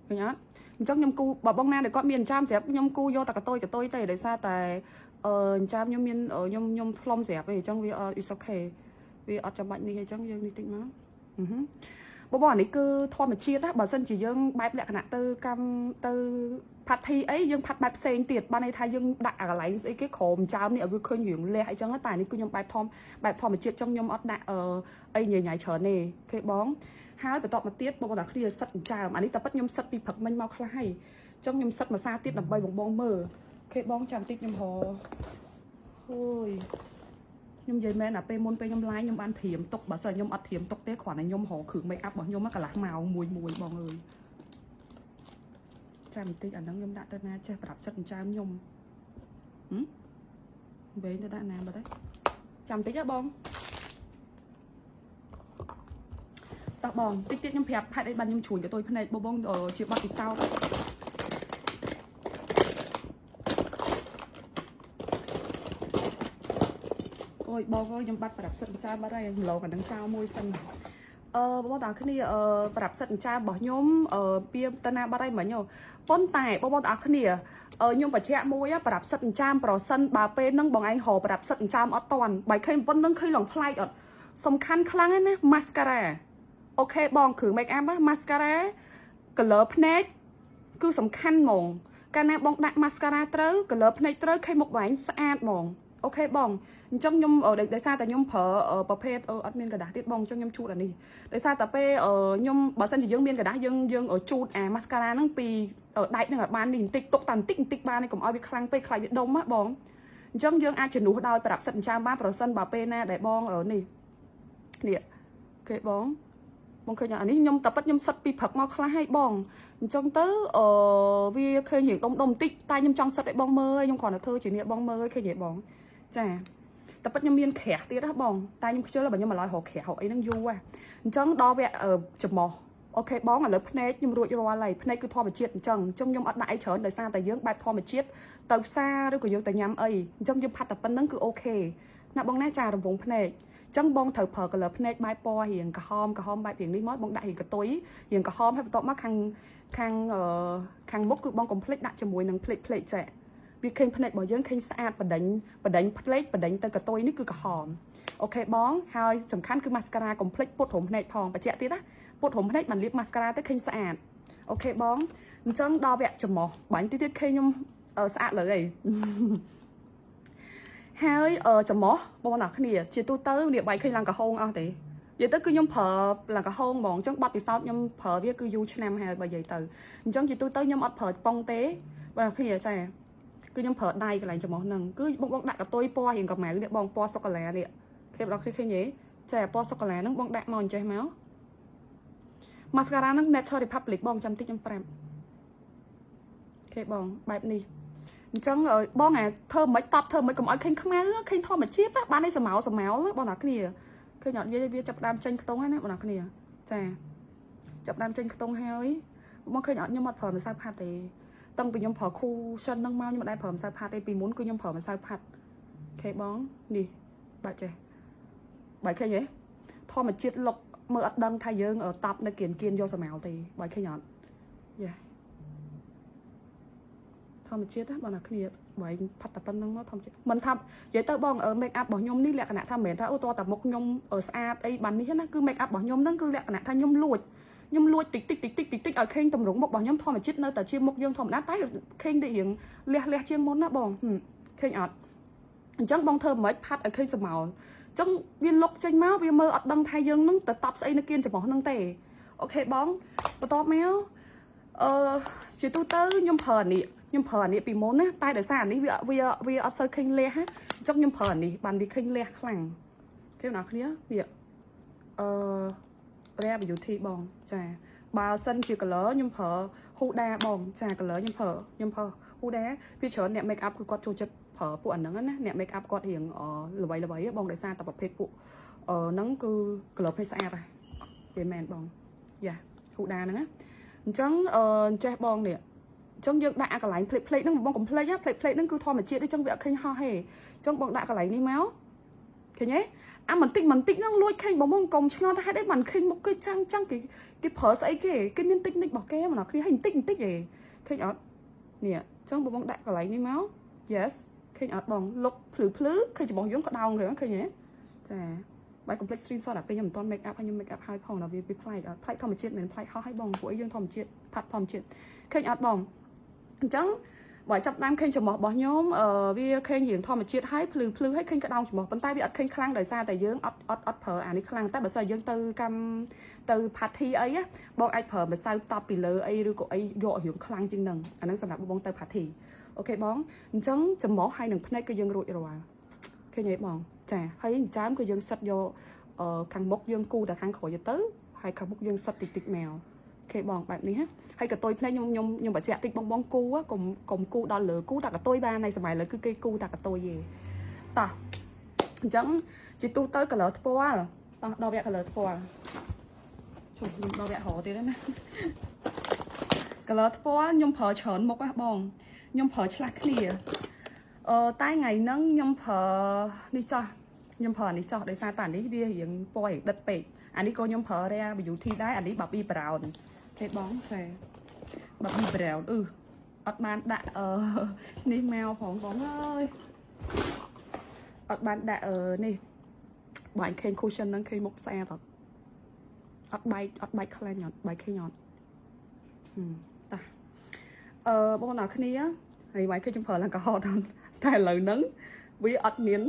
ឃើញអត់អញ្ចឹងខ្ញុំគូបើបងណាដែលគាត់មានចិញ្ចើមស្រាប់ខ្ញុំគូយកតែកតុយកតុយទេដោយសារតែអឺចិញ្ចើមខ្ញុំមានខ្ញុំខ្ញុំផ្លុំស្រាប់ទេអញ្ចឹងវា is okay វាអត់ចាំបាច់នេះអញ្ចឹងយើងនេះតិចមកអឺបងបងអានេះគឺធម្មជាតិណាបើសិនជាយើងបែបលក្ខណៈទៅកម្មទៅផាត់ធីអីយើងផាត់បែបផ្សេងទៀតបានន័យថាយើងដាក់អាកន្លែងស្អីគេក្រោមចើមនេះឲ្យវាឃើញរឿងលះអីចឹងតែនេះគឺខ្ញុំបែបធម្មបែបធម្មជាតិចឹងខ្ញុំអត់ដាក់អឺអីញញ៉ៃច្រើនទេគេបងហើយបន្តមកទៀតបងប្អូនតាគ្នាសិតចិញ្ចើមអានេះតែពិតខ្ញុំសិតពីព្រឹកមិញមកខ្លះហើយចឹងខ្ញុំសិតម្សាទៀតដើម្បីបងបងមើលគេបងចាំតិចខ្ញុំរហូយខ្ញុំនិយាយមែនអាពេលមុនពេលខ្ញុំ live ខ្ញុំបានត្រៀមទុកបើសិនខ្ញុំអត់ត្រៀមទុកទេគ្រាន់តែខ្ញុំរកគ្រឿង make up របស់ខ្ញុំកន្លះម៉ោងមួយមួយបងអើយចាំបន្តិចអាហ្នឹងខ្ញុំដាក់ទៅណាចេះប្រាប់សិតចិញ្ចើមខ្ញុំហឹមវែងទៅដាក់ណាបាត់ហើយចាំបន្តិចហ៎បងតោះបងតិចទៀតខ្ញុំប្រាប់ហេតុអីបានខ្ញុំជ្រួញទៅទុយភ្នែកបងបងជាបទពិសោធន៍អូយបងអើយខ្ញុំបាត់ប្រាប់សិតចិញ្ចើមបាត់ហើយខ្ញុំឡងអានឹងចោលមួយសិនអឺបងប្អូនតាគ្នាអឺប្រាប់សិតចិញ្ចើមរបស់ខ្ញុំអឺពីទៅណាបាត់ហើយមិញប៉ុន្តែបងប្អូនតាគ្នាខ្ញុំបញ្ជាក់មួយប្រាប់សិតចិញ្ចើមប្រសិនបើពេលហ្នឹងបងឯងរកប្រាប់សិតចិញ្ចើមអត់តាន់បើឃើញប៉ុណ្្នឹងឃើញឡងប្លែកអត់សំខាន់ខ្លាំងណាស់ mascara OK បងគ្រឿង make up mascara color ភ្នែកគឺសំខាន់ហ្មងកាលណាបងដាក់ mascara ត្រូវ color ភ្នែកត្រូវឃើញមុខបងឯងស្អាតហ្មង OK បងអញ្ចឹងខ្ញុំដោយសារតែខ្ញុំប្រើប្រភេទអត់មានក្រដាសទៀតបងអញ្ចឹងខ្ញុំជូតអានេះដោយសារតែពេលខ្ញុំបើសិនជាយើងមានក្រដាសយើងយើងជូតអា mascara ហ្នឹងពីដែកហ្នឹងឲ្យបាននេះបន្តិចទុកតែបន្តិចបន្តិចបានកុំឲ្យវាខ្លាំងពេកខ្លាចវាដុំណាបងអញ្ចឹងយើងអាចជំនួសដោយប្រាប់សិតចិញ្ចើមបានប្រសិនបើពេលណាដែលបងនេះនេះគេបងបងឃើញអានេះខ្ញុំតែប៉ិតខ្ញុំសិតពីព្រឹកមកខ្លះហើយបងអញ្ចឹងទៅអឺវាឃើញរៀងដុំដុំបន្តិចតែខ្ញុំចង់សិតឲ្យបងមើលខ្ញុំគ្រាន់តែធ្វើជានេះបងមើលឃើញទេបងចាតែប៉ិតខ្ញុំមានក្រាស់ទៀតណាបងតែខ្ញុំខ្ជិលបើខ្ញុំមកឡើយរកក្រាស់រកអីហ្នឹងយូរហ៎អញ្ចឹងដល់វគ្គច្រមុះ OK បងឥឡូវភ្នែកខ្ញុំរួចរាល់ហើយភ្នែកគឺធម្មជាតិអញ្ចឹងអញ្ចឹងខ្ញុំអត់ដាក់អីច្រើនដោយសារតែយើងបែបធម្មជាតិទៅផ្សារឬក៏យើងទៅញ៉ាំអីអញ្ចឹងយើងផាត់តែប៉ុណ្្នឹងគឺ OK ណាបងណាចារង្វង់ភ្នែកចឹងបងត្រូវប្រើ color ភ្នែកបែបពណ៌រៀងក្រហមក្រហមបែបរៀងនេះមកបងដាក់រៀងកតុយរៀងក្រហមហើយបន្ទាប់មកខាងខាងខាងមុខគឺបងកុំភ្លេចដាក់ជាមួយនឹងភ្លេចភ្លេចចាវាឃើញភ្នែករបស់យើងឃើញស្អាតបដិញបដិញភ្លេចបដិញទៅកតុយនេះគឺក្រហម OK បងហើយសំខាន់គឺ mascara កុំភ្លេចពុតរោមភ្នែកផងបញ្ជាក់ទៀតណាពុតរោមភ្នែកបានលាប mascara ទៅឃើញស្អាត OK បងអញ្ចឹងដល់វគ្គច្រមុះបាញ់តិចទៀតឃើញខ្ញុំស្អាតលើអីហើយច្រមុះបងប្អូនគ្នាជាទូទៅនេះបាយឃើញឡើងក្រហមអស់ទេ និយាយទៅគឺខ្ញុំប្រើឡើងក្រហមហ្មងអញ្ចឹងបាត់ពិសោធន៍ខ្ញុំប្រើវាគឺយូរឆ្នាំហើយបើនិយាយទៅអញ្ចឹងជាទូទៅខ្ញុំអត់ប្រើប៉ុងទេបាទគ្នាចាគឺខ្ញុំប្រើដៃកន្លែងច្រមុះហ្នឹងគឺបងបងដាក់កតុយពណ៌រៀងកម្ៅនេះបងពណ៌សូកូឡានេះគេបងឃើញទេចាពណ៌សូកូឡាហ្នឹងបងដាក់មកអញ្ចេះមក mascara ហ្នឹង Nature Republic បងចាំតិចខ្ញុំប្រាប់OK បងបែបនេះអញ្ចឹងបងអាធ្វើមិនតបធ្វើមិនកុំឲ្យឃើញខ្មៅឃើញធម្មជាតិបាននេះសមោសមោបងណាគ្នាឃើញអត់វាវាចាប់ដើមចេញខ្ទង់ហើយណាបងណាគ្នាចាចាប់ដើមចេញខ្ទង់ហើយបងឃើញអត់ខ្ញុំអត់ប្រើម្សៅផាត់ទេតាំងពីខ្ញុំប្រើ cushion ហ្នឹងមកខ្ញុំមិនដែលប្រើម្សៅផាត់ទេពីមុនគឺខ្ញុំប្រើម្សៅផាត់OK បងនេះបែបចេះបែបឃើញទេធម្មជាតិលុកមើលអត់ដឹងថាយើងតបនៅគៀនគៀនយកសមោទេបើឃើញអត់យ៉ាធម្មជាតិណាបងណាគ្នាបើឯងផាត់តែប៉ុណ្្នឹងមកធម្មជាតិមិនថានិយាយទៅបង make up របស់ខ្ញុំនេះលក្ខណៈថាមិនមែនថាអូតតែមុខខ្ញុំស្អាតអីបាននេះណាគឺ make up របស់ខ្ញុំហ្នឹងគឺលក្ខណៈថាខ្ញុំលួចតិចតិចតិចតិចតិចតិចឲ្យឃើញតម្រងមុខរបស់ខ្ញុំធម្មជាតិនៅតែជាមុខយើងធម្មតាតែឃើញដូចរៀងលះលះជាងមុនណាបងឃើញអត់អញ្ចឹងបងធ្វើមិនផាត់ឲ្យឃើញសមោលអញ្ចឹងវាលុកចេញមកវាមើលអត់ដឹងថាយើងនឹងទៅតបស្អីនៅគៀនច្រមុះហ្នឹងទេOK បងបន្ទាប់មកអឺជាទូទៅខ្ញុំប្រើអានេះខ្ញុំប្រើអានេះពីមុនណាតែដោយសារអានេះវាវាវាអត់សូវឃើញលះណាអញ្ចឹងខ្ញុំប្រើអានេះបានវាឃើញលះខ្លាំងគេអ្នកគ្នានេះអឺ Rare Beauty បងចាបើសិនជា color ខ្ញុំប្រើ Huda បងចា color ខ្ញុំប្រើ Huda ពីច្រើនអ្នក make up គឺគាត់ចូលចិត្តប្រើពួកអាហ្នឹងណាអ្នក make up គាត់រៀងល្បីល្បីបងដោយសារតែប្រភេទពួកអឺហ្នឹងគឺ color ភ្នែកស្អាតហ៎គេមែនបងយ៉ា Huda ហ្នឹងណាអញ្ចឹងអឺចេះបងនេះអញ្ចឹងយើងដាក់អាកន្លែងផ្លេកផ្លេកហ្នឹងបងកុំភ្លេចផ្លេកផ្លេកហ្នឹងគឺធម្មជាតិទេអញ្ចឹងវាអត់ឃើញហោះទេអញ្ចឹងបងដាក់កន្លែងនេះមកឃើញទេអាបន្តិចបន្តិចហ្នឹងលួចឃើញបងមកកុំឆ្ងល់ថាហេតុអីបានឃើញមុខគេចាំងចាំងគេគេប្រើស្អីគេគេមានតិចនិចរបស់គេមកគ្នាឲ្យបន្តិចបន្តិចឯងឃើញអត់នេះអញ្ចឹងបងបងដាក់កន្លែងនេះមក yes ឃើញអត់បងលុកភ្លឺភ្លឺឃើញច្បោះយើងក្តោងឃើញឃើញទេចាបាយ complete screenshot ដល់ពេលខ្ញុំមិនទាន់ make up ហើយខ្ញុំ make up ហើយផងដល់វាវាប្លែកអត់ប្លែកធម្មជាតិមិនមែនប្លែកហោះឲ្យបងពួកយើងធម្មជាតិផាត់ធម្មជាតិឃើញអត់បងអញ្ចឹងបើចាប់ដើមឃើញច្រមុះរបស់ខ្ញុំអឺវាឃើញរៀងធម្មជាតិហើយភ្លឺភ្លឺហើយឃើញក្តោងច្រមុះប៉ុន្តែវាអត់ឃើញខ្លាំងដោយសារតែយើងអត់អត់អត់ប្រើអានេះខ្លាំងតែបើសិនយើងទៅកម្មទៅ party អីណាបងអាចប្រើម្សៅតប់ពីលើអីឬក៏អីយករៀងខ្លាំងជាងនឹងអាហ្នឹងសម្រាប់បងទៅ party OK បងអញ្ចឹងច្រមុះហើយនឹងភ្នែកគឺយើងរួចរាល់ឃើញទេបងចាហើយចិញ្ចើមគឺយើងសិតយកអឺខាងមុខយើងគូតែខាងក្រោយទៅហើយខាងមុខយើងសិតតិចតិចមក OK បងបែបនេះណាហើយកតុយភ្នែកខ្ញុំខ្ញុំខ្ញុំបញ្ជាក់តិចបងបងគូកុំកុំគូដល់លើគូតែកតុយបានในសម័យលើគឺគេគូតែកតុយទេតោះអញ្ចឹងជាទូទៅ color ថ្ពាល់តោះដល់វគ្គ color ថ្ពាល់ជុំខ្ញុំដល់វគ្គរទៀតណា color ថ្ពាល់ខ្ញុំប្រើច្រើនមុខណាបងខ្ញុំប្រើឆ្លាស់គ្នាអឺតែថ្ងៃហ្នឹងខ្ញុំប្រើនេះចោះខ្ញុំប្រើអានេះចោះដោយសារតែអានេះវារៀងពណ៌រៀងដិតពេកអានេះក៏ខ្ញុំប្រើ Rare Beauty ដែរអានេះ Bobbi Brown ទេបងចា Bobbi Brown អឺអត់បានដាក់អឺនេះមកផងបងអើយអត់បានដាក់អឺនេះបើអញឃើញ cushion ហ្នឹងឃើញមុខស្អាតអត់អត់បែកអត់បែកខ្លាញ់អត់បែកឃើញអត់ហឹមតាអឺបងប្អូនអរគ្នាហើយបាយឃើញខ្ញុំប្រើឡើងក្រហមតែឥឡូវហ្នឹងវាអត់មាន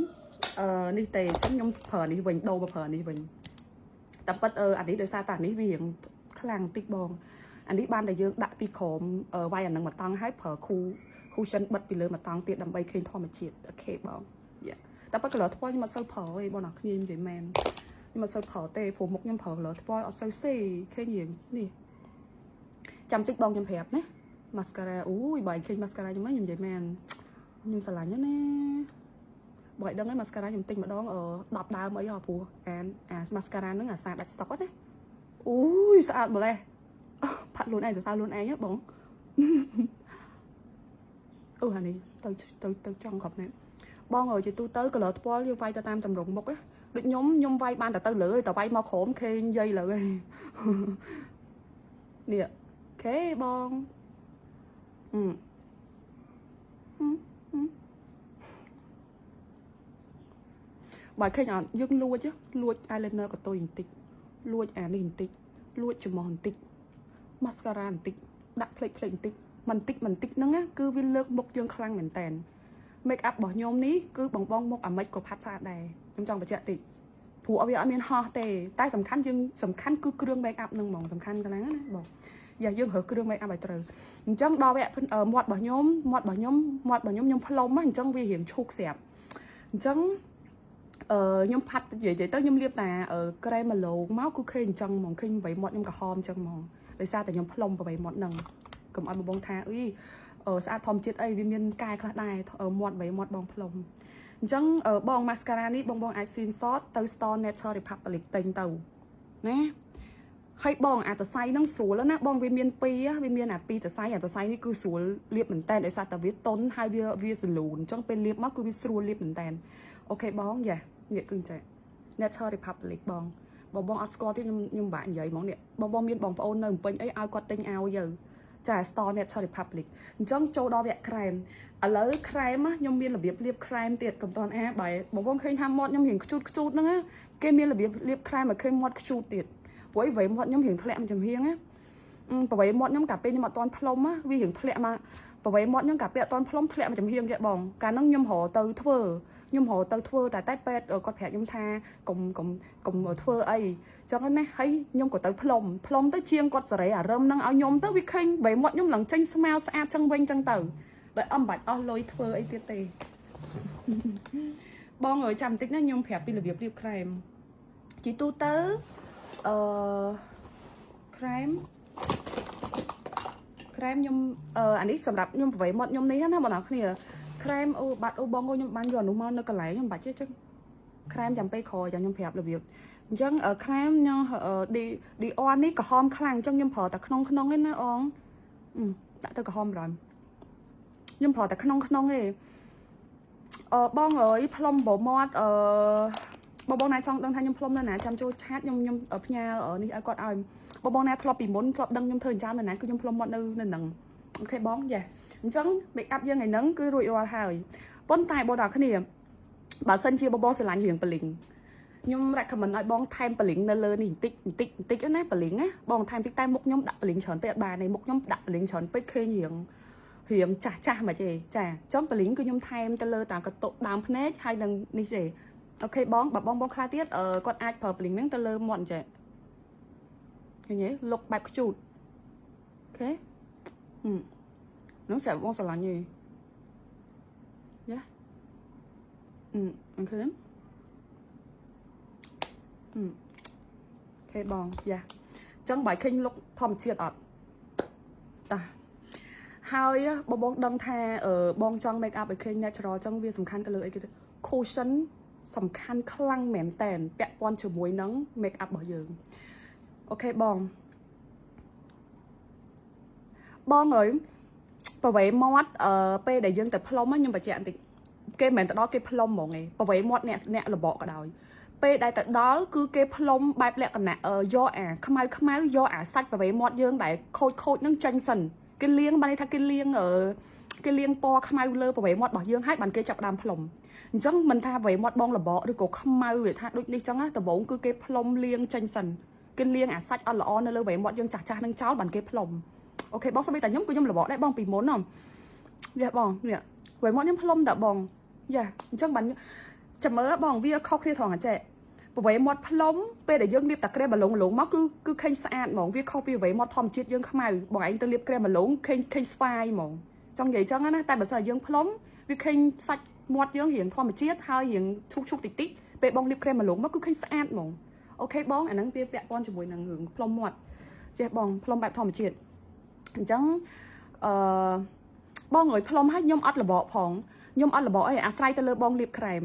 អឺនេះទេអញ្ចឹងខ្ញុំប្រើនេះវិញដូរមកប្រើនេះវិញតាមពិតអឺអានេះដោយសារតែអានេះវារៀងខ្លាំងតិចបងអានេះបានតែយើងដាក់ពីក្រោមវាយអានឹងមកតង់ហើយប្រើគូ cushion បិទពីលើមកតង់ទៀតដើម្បីឃើញធម្មជាតិOK បងយ៉ាតែប៉ុត color ថ្ពាល់ខ្ញុំអត់សូវប្រើទេបងអ្នកគ្នានិយាយមែនខ្ញុំអត់សូវប្រើទេព្រោះមុខខ្ញុំប្រើ color ថ្ពាល់អត់សូវស៊ីឃើញរៀងនេះចាំតិចបងខ្ញុំប្រាប់ណា mascara អូយបើឃើញ mascara ខ្ញុំខ្ញុំនិយាយមែនខ្ញុំស្រឡាញ់ណាបើឲ្យដឹងឯង mascara ខ្ញុំទិញម្ដងអឺ10ដើមអីហ៎ព្រោះអាអា mascara ហ្នឹងអាសាដាច់ stock ណាអូយស្អាតម្លេះផាត់ខ្លួនឯងសរសើរខ្លួនឯងហ៎បងអូហានេះទៅទៅទៅចង់គ្រប់នេះបងអើយជាទូទៅ color ថ្ពាល់យើងវាយទៅតាមតម្រងមុខណាដូចខ្ញុំខ្ញុំវាយបានតែទៅលើតែវាយមកក្រោមខេងយាយលើឯងនេះOK បងអឺហឹមហឹមបើឃើញអត់យើងលួចលួច eyeliner កតុយបន្តិចលួចអានេះបន្តិចលួចច្រមុះបន្តិច mascara បន្តិចដាក់ផ្លេកផ្លេកបន្តិចបន្តិចបន្តិចហ្នឹងណាគឺវាលើកមុខយើងខ្លាំងមែនតើ make up របស់ខ្ញុំនេះគឺបងបងមុខអាម៉េចក៏ផាត់ស្អាតដែរខ្ញុំចង់បញ្ជាក់តិច ព្រោះវាអត់មានហោះទេតែសំខាន់យើងសំខាន់គឺគ្រឿង make up ហ្នឹងហ្មងសំខាន់កន្លងណាបងយ៉ាយើងរើសគ្រឿង make up ឲ្យត្រូវអញ្ចឹងដល់វគ្គមាត់របស់ខ្ញុំមាត់របស់ខ្ញុំមាត់របស់ខ្ញុំខ្ញុំផ្លុំអញ្ចឹងវារៀងឈូកស្រាប់អញ្ចឹងអឺខ្ញុំផាត់និយាយទៅខ្ញុំលាបតាក្រែមម៉ាឡូងមកគឺឃើញអញ្ចឹងហ្មងឃើញ8មាត់ខ្ញុំក្រហមអញ្ចឹងហ្មងដោយសារតែខ្ញុំផ្លុំ8មាត់ហ្នឹងកុំឲ្យបងបងថាអុយស្អាតធម្មជាតិអីវាមានកែខ្លះដែរមាត់8មាត់បងផ្លុំអញ្ចឹងបង mascara នេះបងបងអាច screenshot ទៅ store Nature Republic ទិញទៅណាហើយបងអាតសៃនឹងស្រួលណាបងវាមានពីរវាមានអាពីរតសៃអាតសៃនេះគឺស្រួលលាបមែនតើដោយសារតែវាតុនហើយវាវាសលូនអញ្ចឹងពេលលាបមកគឺវាស្រួលលាបមែនតើOK បងយ៉ានេះគឺចេះ Nature Republic បងបងបងអត់ស្គាល់ទៀតខ្ញុំខ្ញុំបាក់និយាយហ្មងនេះបងបងមានបងប្អូននៅភ្នំពេញអីឲ្យគាត់ទិញឲ្យទៅចា Store Nature Republic អញ្ចឹងចូលដល់វគ្គក្រែមឥឡូវក្រែមខ្ញុំមានរបៀបលាបក្រែមទៀតកុំតន់អាបែបងបងឃើញថាមាត់ខ្ញុំរៀងខ្ជូតខ្ជូតហ្នឹងណាគេមានរបៀបលាបក្រែមឲ្យឃើញមាត់ខ្ជូតទៀតព្រោះអីវ៉ៃមាត់ខ្ញុំរៀងធ្លាក់មកចំហៀងណាប្រវៃមាត់ខ្ញុំកាលពេលខ្ញុំអត់ទាន់ផ្លុំណាវារៀងធ្លាក់មកប្រវៃមាត់ខ្ញុំកាលពេលអត់ទាន់ផ្លុំធ្លាក់មកចំហៀងទៀតបងកាលហ្នឹងខ្ញុំរកទៅធ្វើខ្ញុំរកទៅធ្វើតែតែពេទ្យគាត់ប្រាប់ខ្ញុំថាកុំកុំកុំធ្វើអីចឹងណាហើយខ្ញុំក៏ទៅផ្លុំផ្លុំទៅជាងគាត់សេរីអារឹមហ្នឹងឲ្យខ្ញុំទៅវាឃើញវៃមាត់ខ្ញុំឡើងចេញស្មៅស្អាតចឹងវិញចឹងទៅដោយអំបាច់អស់លុយធ្វើអីទៀតទេ បងអើយចាំបន្តិចណាខ្ញុំប្រាប់ពីរបៀបលាបក្រែមជាទូទៅអឺក្រែមក្រែមខ្ញុំអឺអានេះសម្រាប់ខ្ញុំប្រវៃមាត់ខ្ញុំនេះណាបងប្អូនគ្នាក្រែមអូបាត់អូបងអូខ្ញុំបានយកអានោះមកនៅកន្លែងខ្ញុំបាច់ទេចឹងក្រែមចាំពេលក្រោយចាំខ្ញុំប្រាប់របៀបអញ្ចឹងក្រែមខ្ញុំឌីឌីអននេះក្រហមខ្លាំងអញ្ចឹងខ្ញុំប្រើតែក្នុងក្នុងឯណាអងដាក់ទៅក្រហមរំខ្ញុំប្រើតែក្នុងក្នុងទេអឺបងអើយផ្លុំបមាត់អឺបងបងណាចង់ដឹងថាខ្ញុំផ្លុំនៅណាចាំចូល chat ខ្ញុំខ្ញុំផ្ញើនេះឲ្យគាត់ឲ្យបងបងណាធ្លាប់ពីមុនធ្លាប់ដឹងខ្ញុំធ្វើអញ្ចឹងនៅណាគឺខ្ញុំផ្លុំមាត់នៅនៅហ្នឹង OK បងយ៉ាអញ្ចឹង make up យើងថ្ងៃហ្នឹងគឺរួចរាល់ហើយប៉ុន្តែបងតាគ្នាបើសិនជាបងបងស្រឡាញ់រឿង bling ខ្ញុំ recommend ឲ្យបងថែម bling នៅលើនេះបន្តិចបន្តិចបន្តិចណា bling ណាបងថែមតិចតែមុខខ្ញុំដាក់ bling ច្រើនពេកអត់បានទេមុខខ្ញុំដាក់ bling ច្រើនពេកឃើញរៀងរៀងចាស់ចាស់មកទេចាចង់ bling គឺខ្ញុំថែមទៅលើតាកតុដើមភ្នែកហើយនឹងនេះទេOK បងបើបងបងខ្លះទៀតគាត់អាចប្រើ bling ហ្នឹងទៅលើមាត់អញ្ចឹងឃើញទេលុកបែបខ្ជូត OK នោះស្រាប់បងស្រឡាញ់ទេយ៉ាអឺ OK អឺ OK បងយ៉ាអញ្ចឹងបើឃើញលុកធម្មជាតិអត់តាហើយបងបងដឹងថាបងចង់ make up ឲ្យឃើញ natural អញ្ចឹងវាសំខាន់ទៅលើអីគេ cushion សំខាន់ខ្លាំងមែនតែនពាក់ព័ន្ធជាមួយនឹង make up របស់យើង OK បងបងអើយប្រវេមាត់អឺពេលដែលយើងទៅផ្លុំខ្ញុំបញ្ជាក់បន្តិចគេមិនមែនទៅដល់គេផ្លុំហ្មងឯងប្រវេមាត់អ្នកអ្នកលបកក៏ដោយពេលដែលទៅដល់គឺគេផ្លុំបែបលក្ខណៈយកអាខ្មៅខ្មៅយកអាសាច់ប្រវេមាត់យើងដែលខូចខូចនឹងចេញសិនគេលាងបានន័យថាគេលាងអឺគេលាងពណ៌ខ្មៅលើប្រវេមាត់របស់យើងហើយបានគេចាប់ដើមផ្លុំអញ្ចឹងមិនថាប្រវេមាត់បងលបកឬក៏ខ្មៅវាថាដូចនេះចឹងណាដំបូងគឺគេផ្លុំលាងចេញសិនគេលាងអាសាច់អត់ល្អនៅលើវេមាត់យើងចាស់ចាស់នឹងចោលបានគេផ្លុំOK បងសូម្បីតែខ្ញុំក៏ខ្ញុំលបកដែរបងពីមុនហ៎យ៉ាបងនេះវេមាត់ខ្ញុំផ្លុំតាបងយ៉ាអញ្ចឹងបានចាំមើលបងវាខុសគ្នាត្រង់អាចេះប្រវេមាត់ផ្លុំពេលដែលយើងលាបតាក្រែមលងលងមកគឺគឺឃើញស្អាតហ្មងវាខុសពីប្រវេមាត់ធម្មជាតិយើងខ្មៅបងឯងទៅលាបក្រែមលងឃើញឃើញស្វាយហ្មងចង់និយាយចឹងណាតែបើសិនយើងផ្លុំវាឃើញសាច់មាត់យើងរៀងធម្មជាតិហើយរៀងឈុកឈុកតិចតិចពេលបងលាបក្រែមលងមកគឺឃើញស្អាតហ្មង OK បងអាហ្នឹងវាពាក់ព័ន្ធជាមួយនឹងរឿងផ្លុំមាត់ចេះបងផ្លុំបែបធម្មជាតិអញ្ចឹងអឺបងអើយផ្លុំហើយខ្ញុំអត់លបកផងខ្ញុំអត់លបកអីអាស្រ័យទៅលើបងលាបក្រែម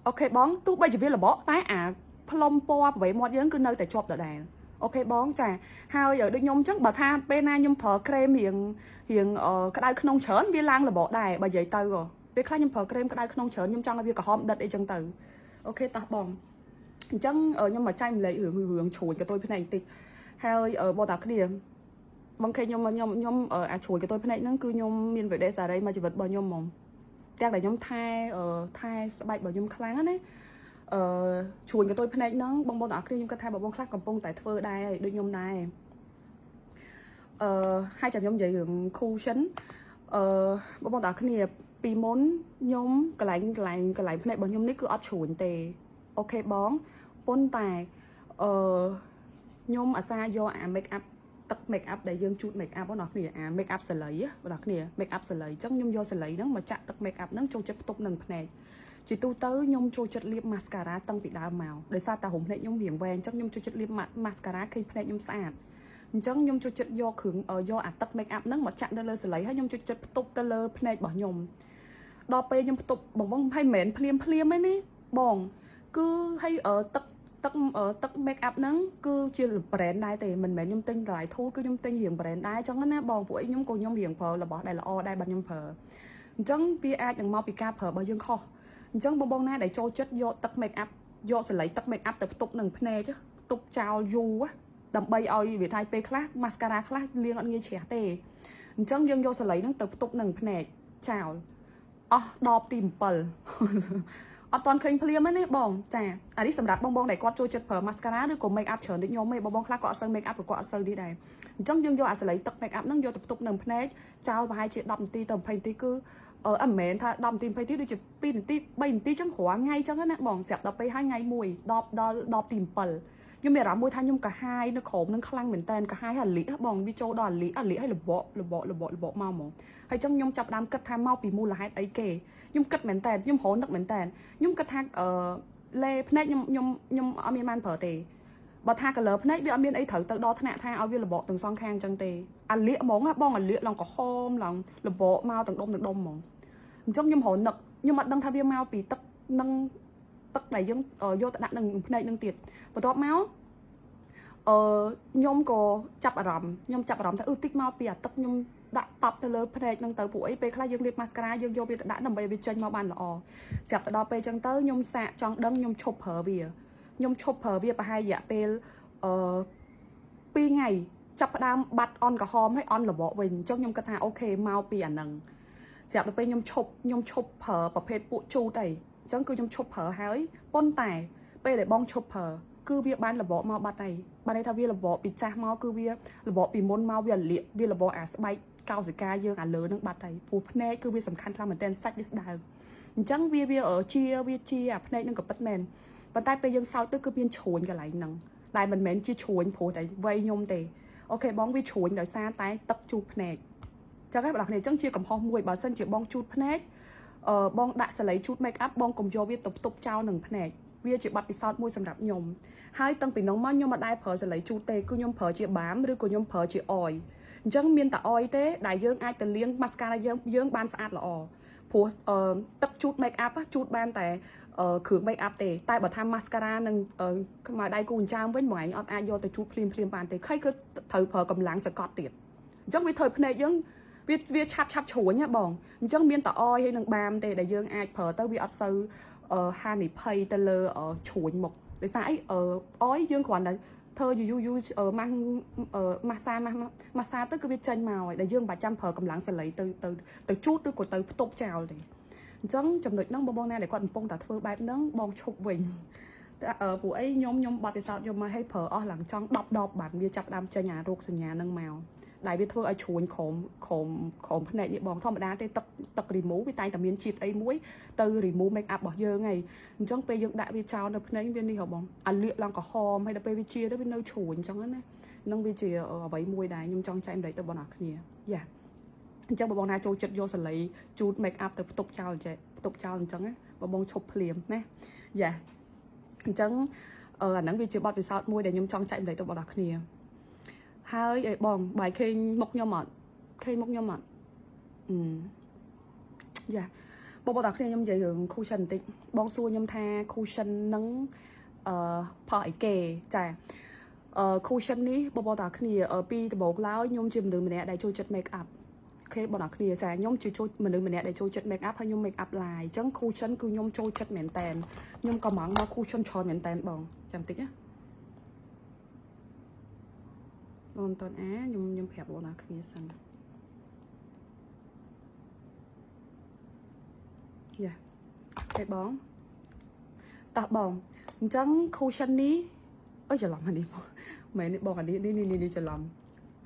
OK បងទោះបីជាវាលបកតែអាផ្លុំពណ៌ប្រវេមាត់យើងគឺនៅតែជាប់ដដែល OK បងចាហើយដូចខ្ញុំអញ្ចឹងបើថាពេលណាខ្ញុំប្រើក្រែមរៀងរៀងក្តៅក្នុងច្រើនវាឡើងលបកដែរបើនិយាយទៅពេលខ្លះខ្ញុំប្រើក្រែមក្តៅក្នុងច្រើនខ្ញុំចង់ឲ្យវាក្រហមដិតអីចឹងទៅOK តោះបងអញ្ចឹងខ្ញុំមកចែកម្លែករឿងរឿងជ្រួញកតុយភ្នែកបន្តិចហើយបងតាគ្នាបងឃើញខ្ញុំខ្ញុំខ្ញុំអាជ្រួញកតុយភ្នែកហ្នឹងគឺខ្ញុំមានវិដេសារីមកជីវិតរបស់ខ្ញុំហ្មងទាំងតែខ្ញុំថែថែស្បែករបស់ខ្ញុំខ្លាំងណាអឺជ្រួញកតុយភ្នែកហ្នឹងបងប្អូនទាំងអស់គ្នាខ្ញុំគិតថាបងប្អូនខ្លះកំពុងតែធ្វើដែរដូចខ្ញុំដែរអឺហើយចាំខ្ញុំនិយាយរឿង cushion អឺបងប្អូនទាំងអស់គ្នាពីមុនខ្ញុំកន្លែងកន្លែងកន្លែងភ្នែករបស់ខ្ញុំនេះគឺអត់ជ្រួញទេOK បង ប៉ុន្តែអឺខ្ញុំអាសាយកអា make up ទឹក make up ដែលយើងជូត make up បងប្អូនគ្នាអា make up សលីបងប្អូនគ្នា make up សលីអញ្ចឹងខ្ញុំយកសលីហ្នឹងមកចាក់ទឹក make up ហ្នឹងចូលចិត្តផ្ទប់នឹងភ្នែកជាទូទៅខ្ញុំចូលចិត្តលាប mascara តាំងពីដើមមកដោយសារតែរោមភ្នែកខ្ញុំរៀងវែងអញ្ចឹងខ្ញុំចូលចិត្តលាប mascara ឃើញភ្នែកខ្ញុំស្អាតអញ្ចឹងខ្ញុំចូលចិត្តយកគ្រឿងយកអាទឹក make up ហ្នឹងមកចាក់នៅលើសលីហើយខ្ញុំចូលចិត្តផ្ទប់ទៅលើភ្នែករបស់ខ្ញុំដល់ពេលខ្ញុំផ្ទប់បងបងហើយមិនមែនភ្លាមភ្លាមទេណាបងគឺហើយទឹកទឹកទឹក make up ហ្នឹងគឺជា brand ដែរទេមិនមែនខ្ញុំទិញតម្លៃធូរគឺខ្ញុំទិញរៀង brand ដែរអញ្ចឹងណាបងព្រោះអីខ្ញុំក៏ខ្ញុំរៀងប្រើរបស់ដែលល្អដែរបាទខ្ញុំប្រើអញ្ចឹងវាអាចនឹងមកពីការប្រើរបស់យើងខុសអញ្ចឹងបងបងណាដែលចូលចិត្តយកទឹក make up យកសលៃទឹក make up ទៅផ្ទប់នឹងភ្នែកផ្ទប់ចោលយូរដើម្បីឲ្យវាថាពេលខ្លះ mascara ខ្លះលាងអត់ងាយជ្រះទេអញ្ចឹងយើងយកសលៃហ្នឹងទៅផ្ទប់នឹងភ្នែកចោលអស់ដបទី7អត់ទាន់ឃើញភ្លាមទេណាបងចាអានេះសម្រាប់បងបងដែលគាត់ចូលចិត្តប្រើ mascara ឬក៏ make up ច្រើនដូចខ្ញុំទេបងបងខ្លះគាត់អត់សូវ make up ក៏គាត់អត់សូវនេះដែរអញ្ចឹងយើងយកអាសលៃទឹក make up ហ្នឹងយកទៅផ្ទប់នឹងភ្នែកចោលប្រហែលជា10នាទីទៅ20នាទីគឺអឺអត់មែនថា10នាទី20នាទីដូចជា2នាទី3នាទីចឹងរាល់ថ្ងៃចឹងណាបងស្រាប់ដល់ពេលហើយថ្ងៃមួយ10ដល់10ទី7ខ្ញុំមានអារម្មណ៍មួយថាខ្ញុំកាហាយនៅក្រោមនឹងខ្លាំងមែនតើកាហាយហើយអាលិបងវាចូលដល់អាលិអាលិហើយលបកលបកលបកលបកមកហ្មងហើយចឹងខ្ញុំចាប់ដើមគិតថាមកពីមូលហេតុអីគេខ្ញុំគិតមែនតើខ្ញុំរនឹកមែនតើខ្ញុំគិតថាអឺលេភ្នែកខ្ញុំខ្ញុំខ្ញុំអត់មានបានប្រើទេបើថា color ភ្នែកវាអត់មានអីត្រូវទៅដល់ថ្នាក់ថាឲ្យវាលបកទាំងសងខាងចឹងទេអាលៀកហ្មងណាបងអាលៀកឡើងក្រហមឡើងលបកមកទាំងដុំទាំងដុំហ្មងអញ្ចឹងខ្ញុំរនឹកខ្ញុំអត់ដឹងថាវាមកពីទឹកនឹងទឹកដែលយើងយកទៅដាក់នឹងភ្នែកនឹងទៀតបន្ទាប់មកអឺខ្ញុំក៏ចាប់អារម្មណ៍ខ្ញុំចាប់អារម្មណ៍ថាអឺតិចមកពីអាទឹកខ្ញុំដាក់តប់ទៅលើភ្នែកហ្នឹងទៅពួកអីពេលខ្លះយើងលាប mascara យើងយកវាទៅដាក់ដើម្បីវាចេញមកបានល្អស្រាប់ទៅដល់ពេលចឹងទៅខ្ញុំសាកចង់ដឹងខ្ញុំឈប់ប្រើវាខ្ញុំឈប់ប្រើវាប្រហែលរយៈពេលអឺ2ថ្ងៃចាប់ផ្ដើមបាត់អន់ក្រហមហើយអន់លបកវិញអញ្ចឹងខ្ញុំគិតថា okay មកពីអាហ្នឹងស្រាប់ដល់ពេលខ្ញុំឈប់ខ្ញុំឈប់ប្រើប្រភេទពួកជូតអីអញ្ចឹងគឺខ្ញុំឈប់ប្រើហើយប៉ុន្តែពេលដែលបងឈប់ប្រើគឺវាបានលបកមកបាត់ហើយបានន័យថាវាលបកពីចាស់មកគឺវាលបកពីមុនមកវាលាកវាលបកអាស្បែកកោសិកាយើងអាលើនឹងបាត់ហើយព្រោះភ្នែកគឺវាសំខាន់ខ្លាំងមែនទែនសាច់វាស្ដើងអញ្ចឹងវាវាជាវាជាអាភ្នែកនឹងក៏ពិតមែនប៉ុន្តែពេលយើងសោចទៅគឺមានជ្រួញកន្លែងហ្នឹងដែលមិនមែនជាជ្រួញព្រោះតែវ័យខ្ញុំទេ okay បងវាជ្រួញដោយសារតែទឹកជូតភ្នែកចឹងហ៎បងប្អូនអញ្ចឹងជាកំហុសមួយបើសិនជាបងជូតភ្នែកអឺបងដាក់សលៃជូត make up បងកុំយកវាទៅផ្ទប់ចោលនឹងភ្នែកវាជាបទពិសោធន៍មួយសម្រាប់ខ្ញុំហើយតាំងពីនោះមកខ្ញុំមិនដែលប្រើសលៃជូតទេគឺខ្ញុំប្រើជា balm ឬក៏ខ្ញុំប្រើជា oil អញ្ចឹងមានតែ oil ទេដែលយើងអាចទៅលាង mascara យើងយើងបានស្អាតល្អព្រោះអឺទឹកជូត make up ជូតបានតែគ្រឿង make up ទេតែបើថា mascara និងខ្មៅដៃគូចិញ្ចើមវិញបងឯងអត់អាចយកទៅជូតភ្លាមភ្លាមបានទេខៃគឺត្រូវប្រើកម្លាំងសកត់ទៀតអញ្ចឹងវាធ្វើភ្នែកយើងវាវាឆាប់ឆាប់ជ្រួញណាបងអញ្ចឹងមានតែ oil ហើយនឹង balm ទេដែលយើងអាចប្រើទៅវាអត់សូវហានិភ័យទៅលើជ្រួញមុខដោយសារអីអយយើងគ្រាន់តែធ្វើយូរយូរម៉ាស់ម៉ាសាម៉ាស់ម៉ាសាទៅគឺវាចេញមកហើយដែលយើងមិនបាច់ចាំប្រើកម្លាំងសលៃទៅទៅទៅជូតឬក៏ទៅផ្ទប់ចោលទេអញ្ចឹងចំណុចហ្នឹងបងបងណាដែលគាត់កំពុងតែធ្វើបែបហ្នឹងបងឈប់វិញតែព្រោះអីខ្ញុំខ្ញុំបាត់ពិសោធន៍ខ្ញុំមកឲ្យប្រើអស់ឡើងចង់10ដបបានវាចាប់ដើមចេញអារោគសញ្ញាហ្នឹងមកដែលវាធ្វើឲ្យជ្រួញក្រោមក្រោមក្រោមភ្នែកនេះបងធម្មតាទេទឹកទឹក remove វាតែងតែមានជាតិអីមួយទៅ remove make up របស់យើងហីអញ្ចឹងពេលយើងដាក់វាចោលនៅភ្នែកវានេះហ៎បងអាលៀកឡើងក្រហមហើយដល់ពេលវាជាទៅវានៅជ្រួញអញ្ចឹងណានឹងវាជាអ្វីមួយដែលខ្ញុំចង់ចែករំលែកទៅបងប្អូនគ្នាយ៉ាអញ្ចឹងបងបងណាចូលចិត្តយកសលៃជូត make up ទៅផ្ទប់ចោលចេះផ្ទប់ចោលអញ្ចឹងណាបងបងឈប់ភ្លាមណាយ៉ាអញ្ចឹងអឺអាហ្នឹងវាជាបទពិសោធន៍មួយដែលខ្ញុំចង់ចែករំលែកទៅបងប្អូនគ្នាហើយអីបងបាយឃើញមុខខ្ញុំអត់ឃើញមុខខ្ញុំអត់អឺយ៉ាបងប្អូនទាំងគ្នាខ្ញុំនិយាយរឿង cushion បន្តិចបងសួរខ្ញុំថា cushion ហ្នឹងអឺផុសអីគេចាអឺ cushion នេះបងប្អូនទាំងគ្នាពីដំបូងឡើយខ្ញុំជាមនុស្សម្នាក់ដែលចូលចិត្ត make up okay បងប្អូនគ្នាចាខ្ញុំជាចូលមនុស្សម្នាក់ដែលចូលចិត្ត make up ហើយខ្ញុំ make up ឡាយអញ្ចឹង cushion គឺខ្ញុំចូលចិត្តមែនតែនខ្ញុំក៏ម៉ងមក cushion ច្រើនមែនតែនបងចាំតិចណាបងមិនតន់អាខ្ញុំខ្ញុំប្រាប់បងប្អូនគ្នាសិនយ៉ាទេបងតោះបងអញ្ចឹង cushion នេះអើយច្រឡំអានេះបងមែននេះបងអានេះនេះនេះច្រឡំ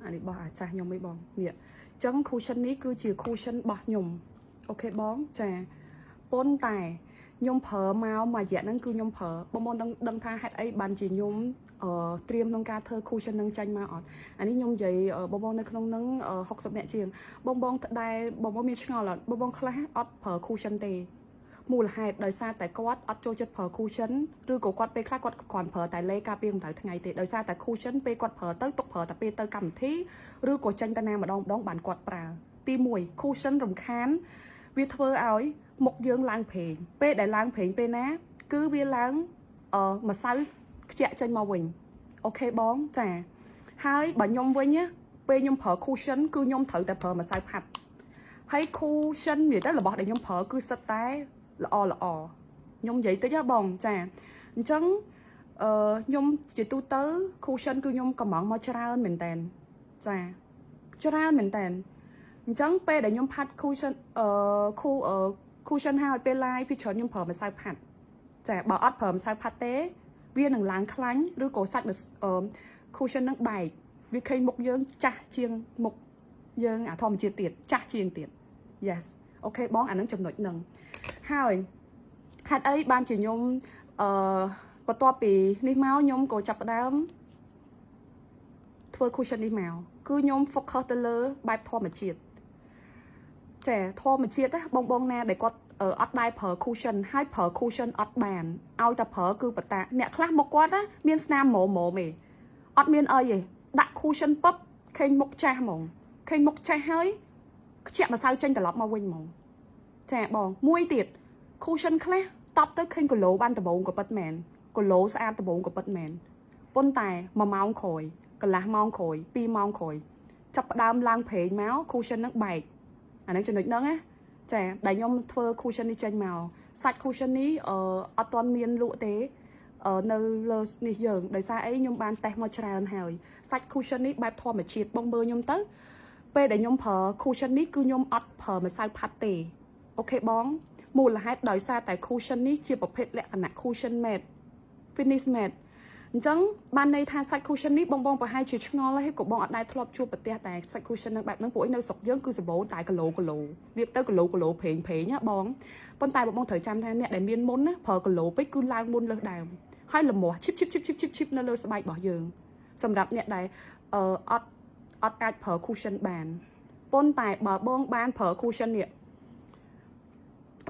អានេះបោះអាចាស់ខ្ញុំឯងបងនេះអញ្ចឹង cushion នេះគឺជា cushion របស់ខ្ញុំ okay បងចាប៉ុន្តែ ខ្ញុំប្រើមកមួយរយៈហ្នឹងគឺខ្ញុំប្រើបងប្អូនដឹងដឹងថាហេតុអីបានជាខ្ញុំត្រៀមក្នុងការធ្វើ cushion នឹងចាញ់មកអត់អានេះខ្ញុំនិយាយបងប្អូននៅក្នុងហ្នឹង60នាក់ជាងបងបងដែលបងបងមានឆ្ងល់អត់បងបងខ្លះអត់ប្រើ cushion ទេមូលហេតុដោយសារតែគាត់អត់ចូលចិត្តប្រើ cushion ឬក៏គាត់ពេលខ្លះគាត់គ្រាន់ប្រើតែលេការពារកម្ដៅថ្ងៃទេដោយសារតែ cushion ពេលគាត់ប្រើទៅទុកប្រើតែពេលទៅកម្មវិធីឬក៏ចេញទៅណាម្ដងម្ដងបានគាត់ប្រើទី1 cushion រំខានវាធ្វើឲ្យមុខយើងឡើងប្រេងពេលដែលឡើងប្រេងពេលណា គឺវាឡើងម្សៅខ្ជាក់ចេញមកវិញ OK បងចាហើយបើខ្ញុំវិញណាពេលខ្ញុំប្រើ cushion គឺខ្ញុំត្រូវតែប្រើម្សៅផាត់ហើយ cushion និយាយទៅរបស់ដែលខ្ញុំប្រើគឺសិតតែល្អល្អខ្ញុំនិយាយតិចហ៎បងចាអញ្ចឹងខ្ញុំជាទូទៅ cushion គឺខ្ញុំកំងមកច្រើនមែនតើចាច្រើនមែនតើអញ្ចឹងពេលដែលខ្ញុំផាត់ cushion អឺ cu អឺ cushion ហើយពេល live ពីច្រើនខ្ញុំប្រើម្សៅផាត់ចាបើអត់ប្រើម្សៅផាត់ទេវានឹងឡើងខ្លាញ់ឬក៏សាច់cushion នឹងបែកវាឃើញមុខយើងចាស់ជាងមុខយើងអាធម្មជាតិទៀតចាស់ជាងទៀត yes OK បងអានឹងចំណុចនឹងហើយហេតុអីបានជាខ្ញុំបន្ទាប់ពីនេះមកខ្ញុំក៏ចាប់ផ្ដើមធ្វើ cushion នេះមកគឺខ្ញុំ focus ទៅលើបែបធម្មជាតិចាធម្មជាតិណាបងបងណាដែលគាត់អត់ដែរប្រើ cushion ហើយប្រើ cushion អត់បានឲ្យតែប្រើគឺបតាអ្នកខ្លះមុខគាត់ណាមានស្នាមម៉មម៉មទេអត់មានអីទេដាក់ cushion ពឹបឃើញមុខចាស់ហ្មងឃើញមុខចាស់ហើយខ្ជាក់ម្សៅចេញត្រឡប់មកវិញហ្មងចាបងមួយទៀត cushion ខ្លះតបទៅឃើញគីឡូបានដំបងក៏ពិតមែនគីឡូស្អាតដំបងក៏ពិតមែនប៉ុន្តែ1ម៉ោងក្រោយកន្លះម៉ោងក្រោយ2ម៉ោងក្រោយចាប់ផ្ដើមឡើងប្រេងមក cushion ហ្នឹងបែកអាហ្នឹងចំណុចហ្នឹងណាចាដែលខ្ញុំធ្វើ cushion នេះចេញមកសាច់ cushion នេះអត់ទាន់មានលក់ទេនៅលើនេះយើងដោយសារអីខ្ញុំបានតេស្តមកច្រើនហើយសាច់ cushion នេះបែបធម្មជាតិបងមើលខ្ញុំទៅពេលដែលខ្ញុំប្រើ cushion នេះគឺខ្ញុំអត់ប្រើម្សៅផាត់ទេOK បងមូលហេតុដោយសារតែ cushion នេះជាប្រភេទលក្ខណៈ cushion matte finish matte អញ្ចឹងបានន័យថាសាច់ cushion នេះបងបងប្រហែលជាឆ្ងល់ហើយក៏បងអត់ដែលធ្លាប់ជួបប្រទះតែសាច់ cushion នឹងបែបហ្នឹងព្រោះនៅស្រុកយើងគឺសម្បូរតែគីឡូគីឡូលាបទៅគីឡូគីឡូប្រេងប្រេងណាបងប៉ុន្តែបងបងត្រូវចាំថាអ្នកដែលមានមុនណាប្រើគីឡូពេកគឺឡើងមុនលើសដើមហើយលមាស់ឈីបឈីបឈីបឈីបឈីបឈីបនៅលើស្បែករបស់យើងសម្រាប់អ្នកដែលអត់អាចប្រើ cushion បានប៉ុន្តែបើបងបានប្រើ cushion នេះ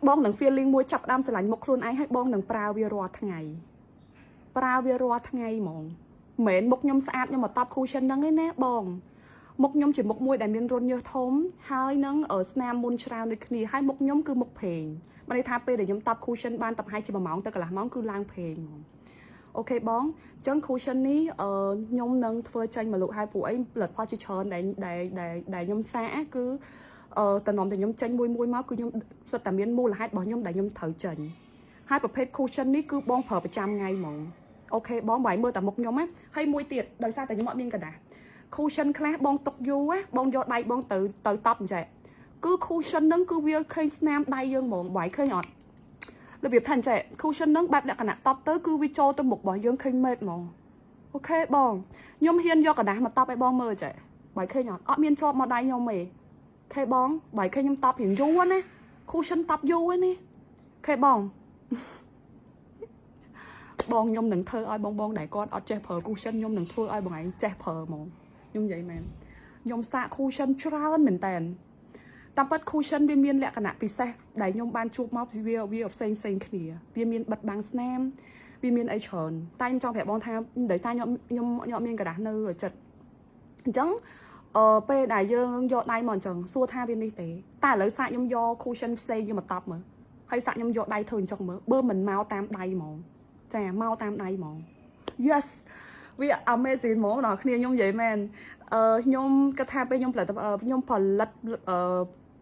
បងនឹង feeling មួយចាប់ផ្ដើមស្រឡាញ់មុខខ្លួនឯងហើយបងនឹងប្រើវារាល់ថ្ងៃប្រើវារាល់ថ្ងៃហ្មងមិនមែនមុខខ្ញុំស្អាតខ្ញុំមកតប cushion ហ្នឹងឯណាបងមុខខ្ញុំជាមុខមួយដែលមានរន្ធញើសធំហើយនឹងស្នាមមុនច្រើនដូចគ្នាហើយមុខខ្ញុំគឺមុខប្រេងបានន័យថាពេលដែលខ្ញុំតប cushion បានតែប្រហែលជា1ម៉ោងទៅកន្លះម៉ោងគឺឡើងប្រេងហ្មង OK បងអញ្ចឹង cushion នេះខ្ញុំនឹងធ្វើចេញមកលក់ឲ្យព្រោះអីផលិតផលជាច្រើនដែលដែលដែលដែលខ្ញុំសាកគឺតំណតែខ្ញុំចេញមួយមួយមកគឺខ្ញុំសិតតែមានមូលហេតុរបស់ខ្ញុំដែលខ្ញុំត្រូវចេញហើយប្រភេទ cushion នេះគឺបងប្រើប្រចាំថ្ងៃហ្មង OK បងបើឲ្យមើលតែមុខខ្ញុំណាហើយមួយទៀតដោយសារតែខ្ញុំអត់មានក្រដាស cushion ខ្លះបងទុកយូរណាបងយកដៃបងទៅទៅតប់អញ្ចេះគឺ cushion ហ្នឹងគឺវាឃើញស្នាមដៃយើងហ្មងបាយឃើញអត់របៀបថាអញ្ចេះ cushion ហ្នឹងបែបលក្ខណៈតប់ទៅគឺវាចូលទៅមុខរបស់យើងឃើញម៉េតហ្មង OK បងខ្ញុំហ៊ានយកក្រដាសមកតប់ឲ្យបងមើលចេះបាយឃើញអត់អត់មានជាប់មកដៃខ្ញុំទេ OK បងបាយឃើញខ្ញុំតប់រៀងយូរណា cushion តប់យូរណា OK បងបងខ្ញុំនឹងធ្វើឲ្យបងបងដែលគាត់អត់ចេះប្រើ cushion ខ្ញុំនឹងធ្វើឲ្យបងឯងចេះប្រើហ្មងខ្ញុំនិយាយមែនខ្ញុំសាក cushion ច្រើនមែនតើតាមពិត cushion វាមានលក្ខណៈពិសេសដែលខ្ញុំបានជួបមកវាវាផ្សេងផ្សេងគ្នាវាមានបិទបាំងស្នាមវាមានអីច្រើនតែខ្ញុំចង់ប្រាប់បងថាដោយសារខ្ញុំខ្ញុំខ្ញុំអត់មានក្រដាសនៅចិត្តអញ្ចឹងពេលដែលយើងយកដៃមកអញ្ចឹងសួរថាវានេះទេតែឥឡូវសាកខ្ញុំយក cushion ផ្សេងយកមកតប់មើលហើយសាកខ្ញុំយកដៃធ្វើអញ្ចឹងមើលបើមិនមកតាមដៃហ្មងចាមកតាមដៃហ្មង yes វា amazing ហ្មងដល់គ្នាខ្ញុំនិយាយមែនខ្ញុំគិតថាពេលខ្ញុំផលិតខ្ញុំផលិត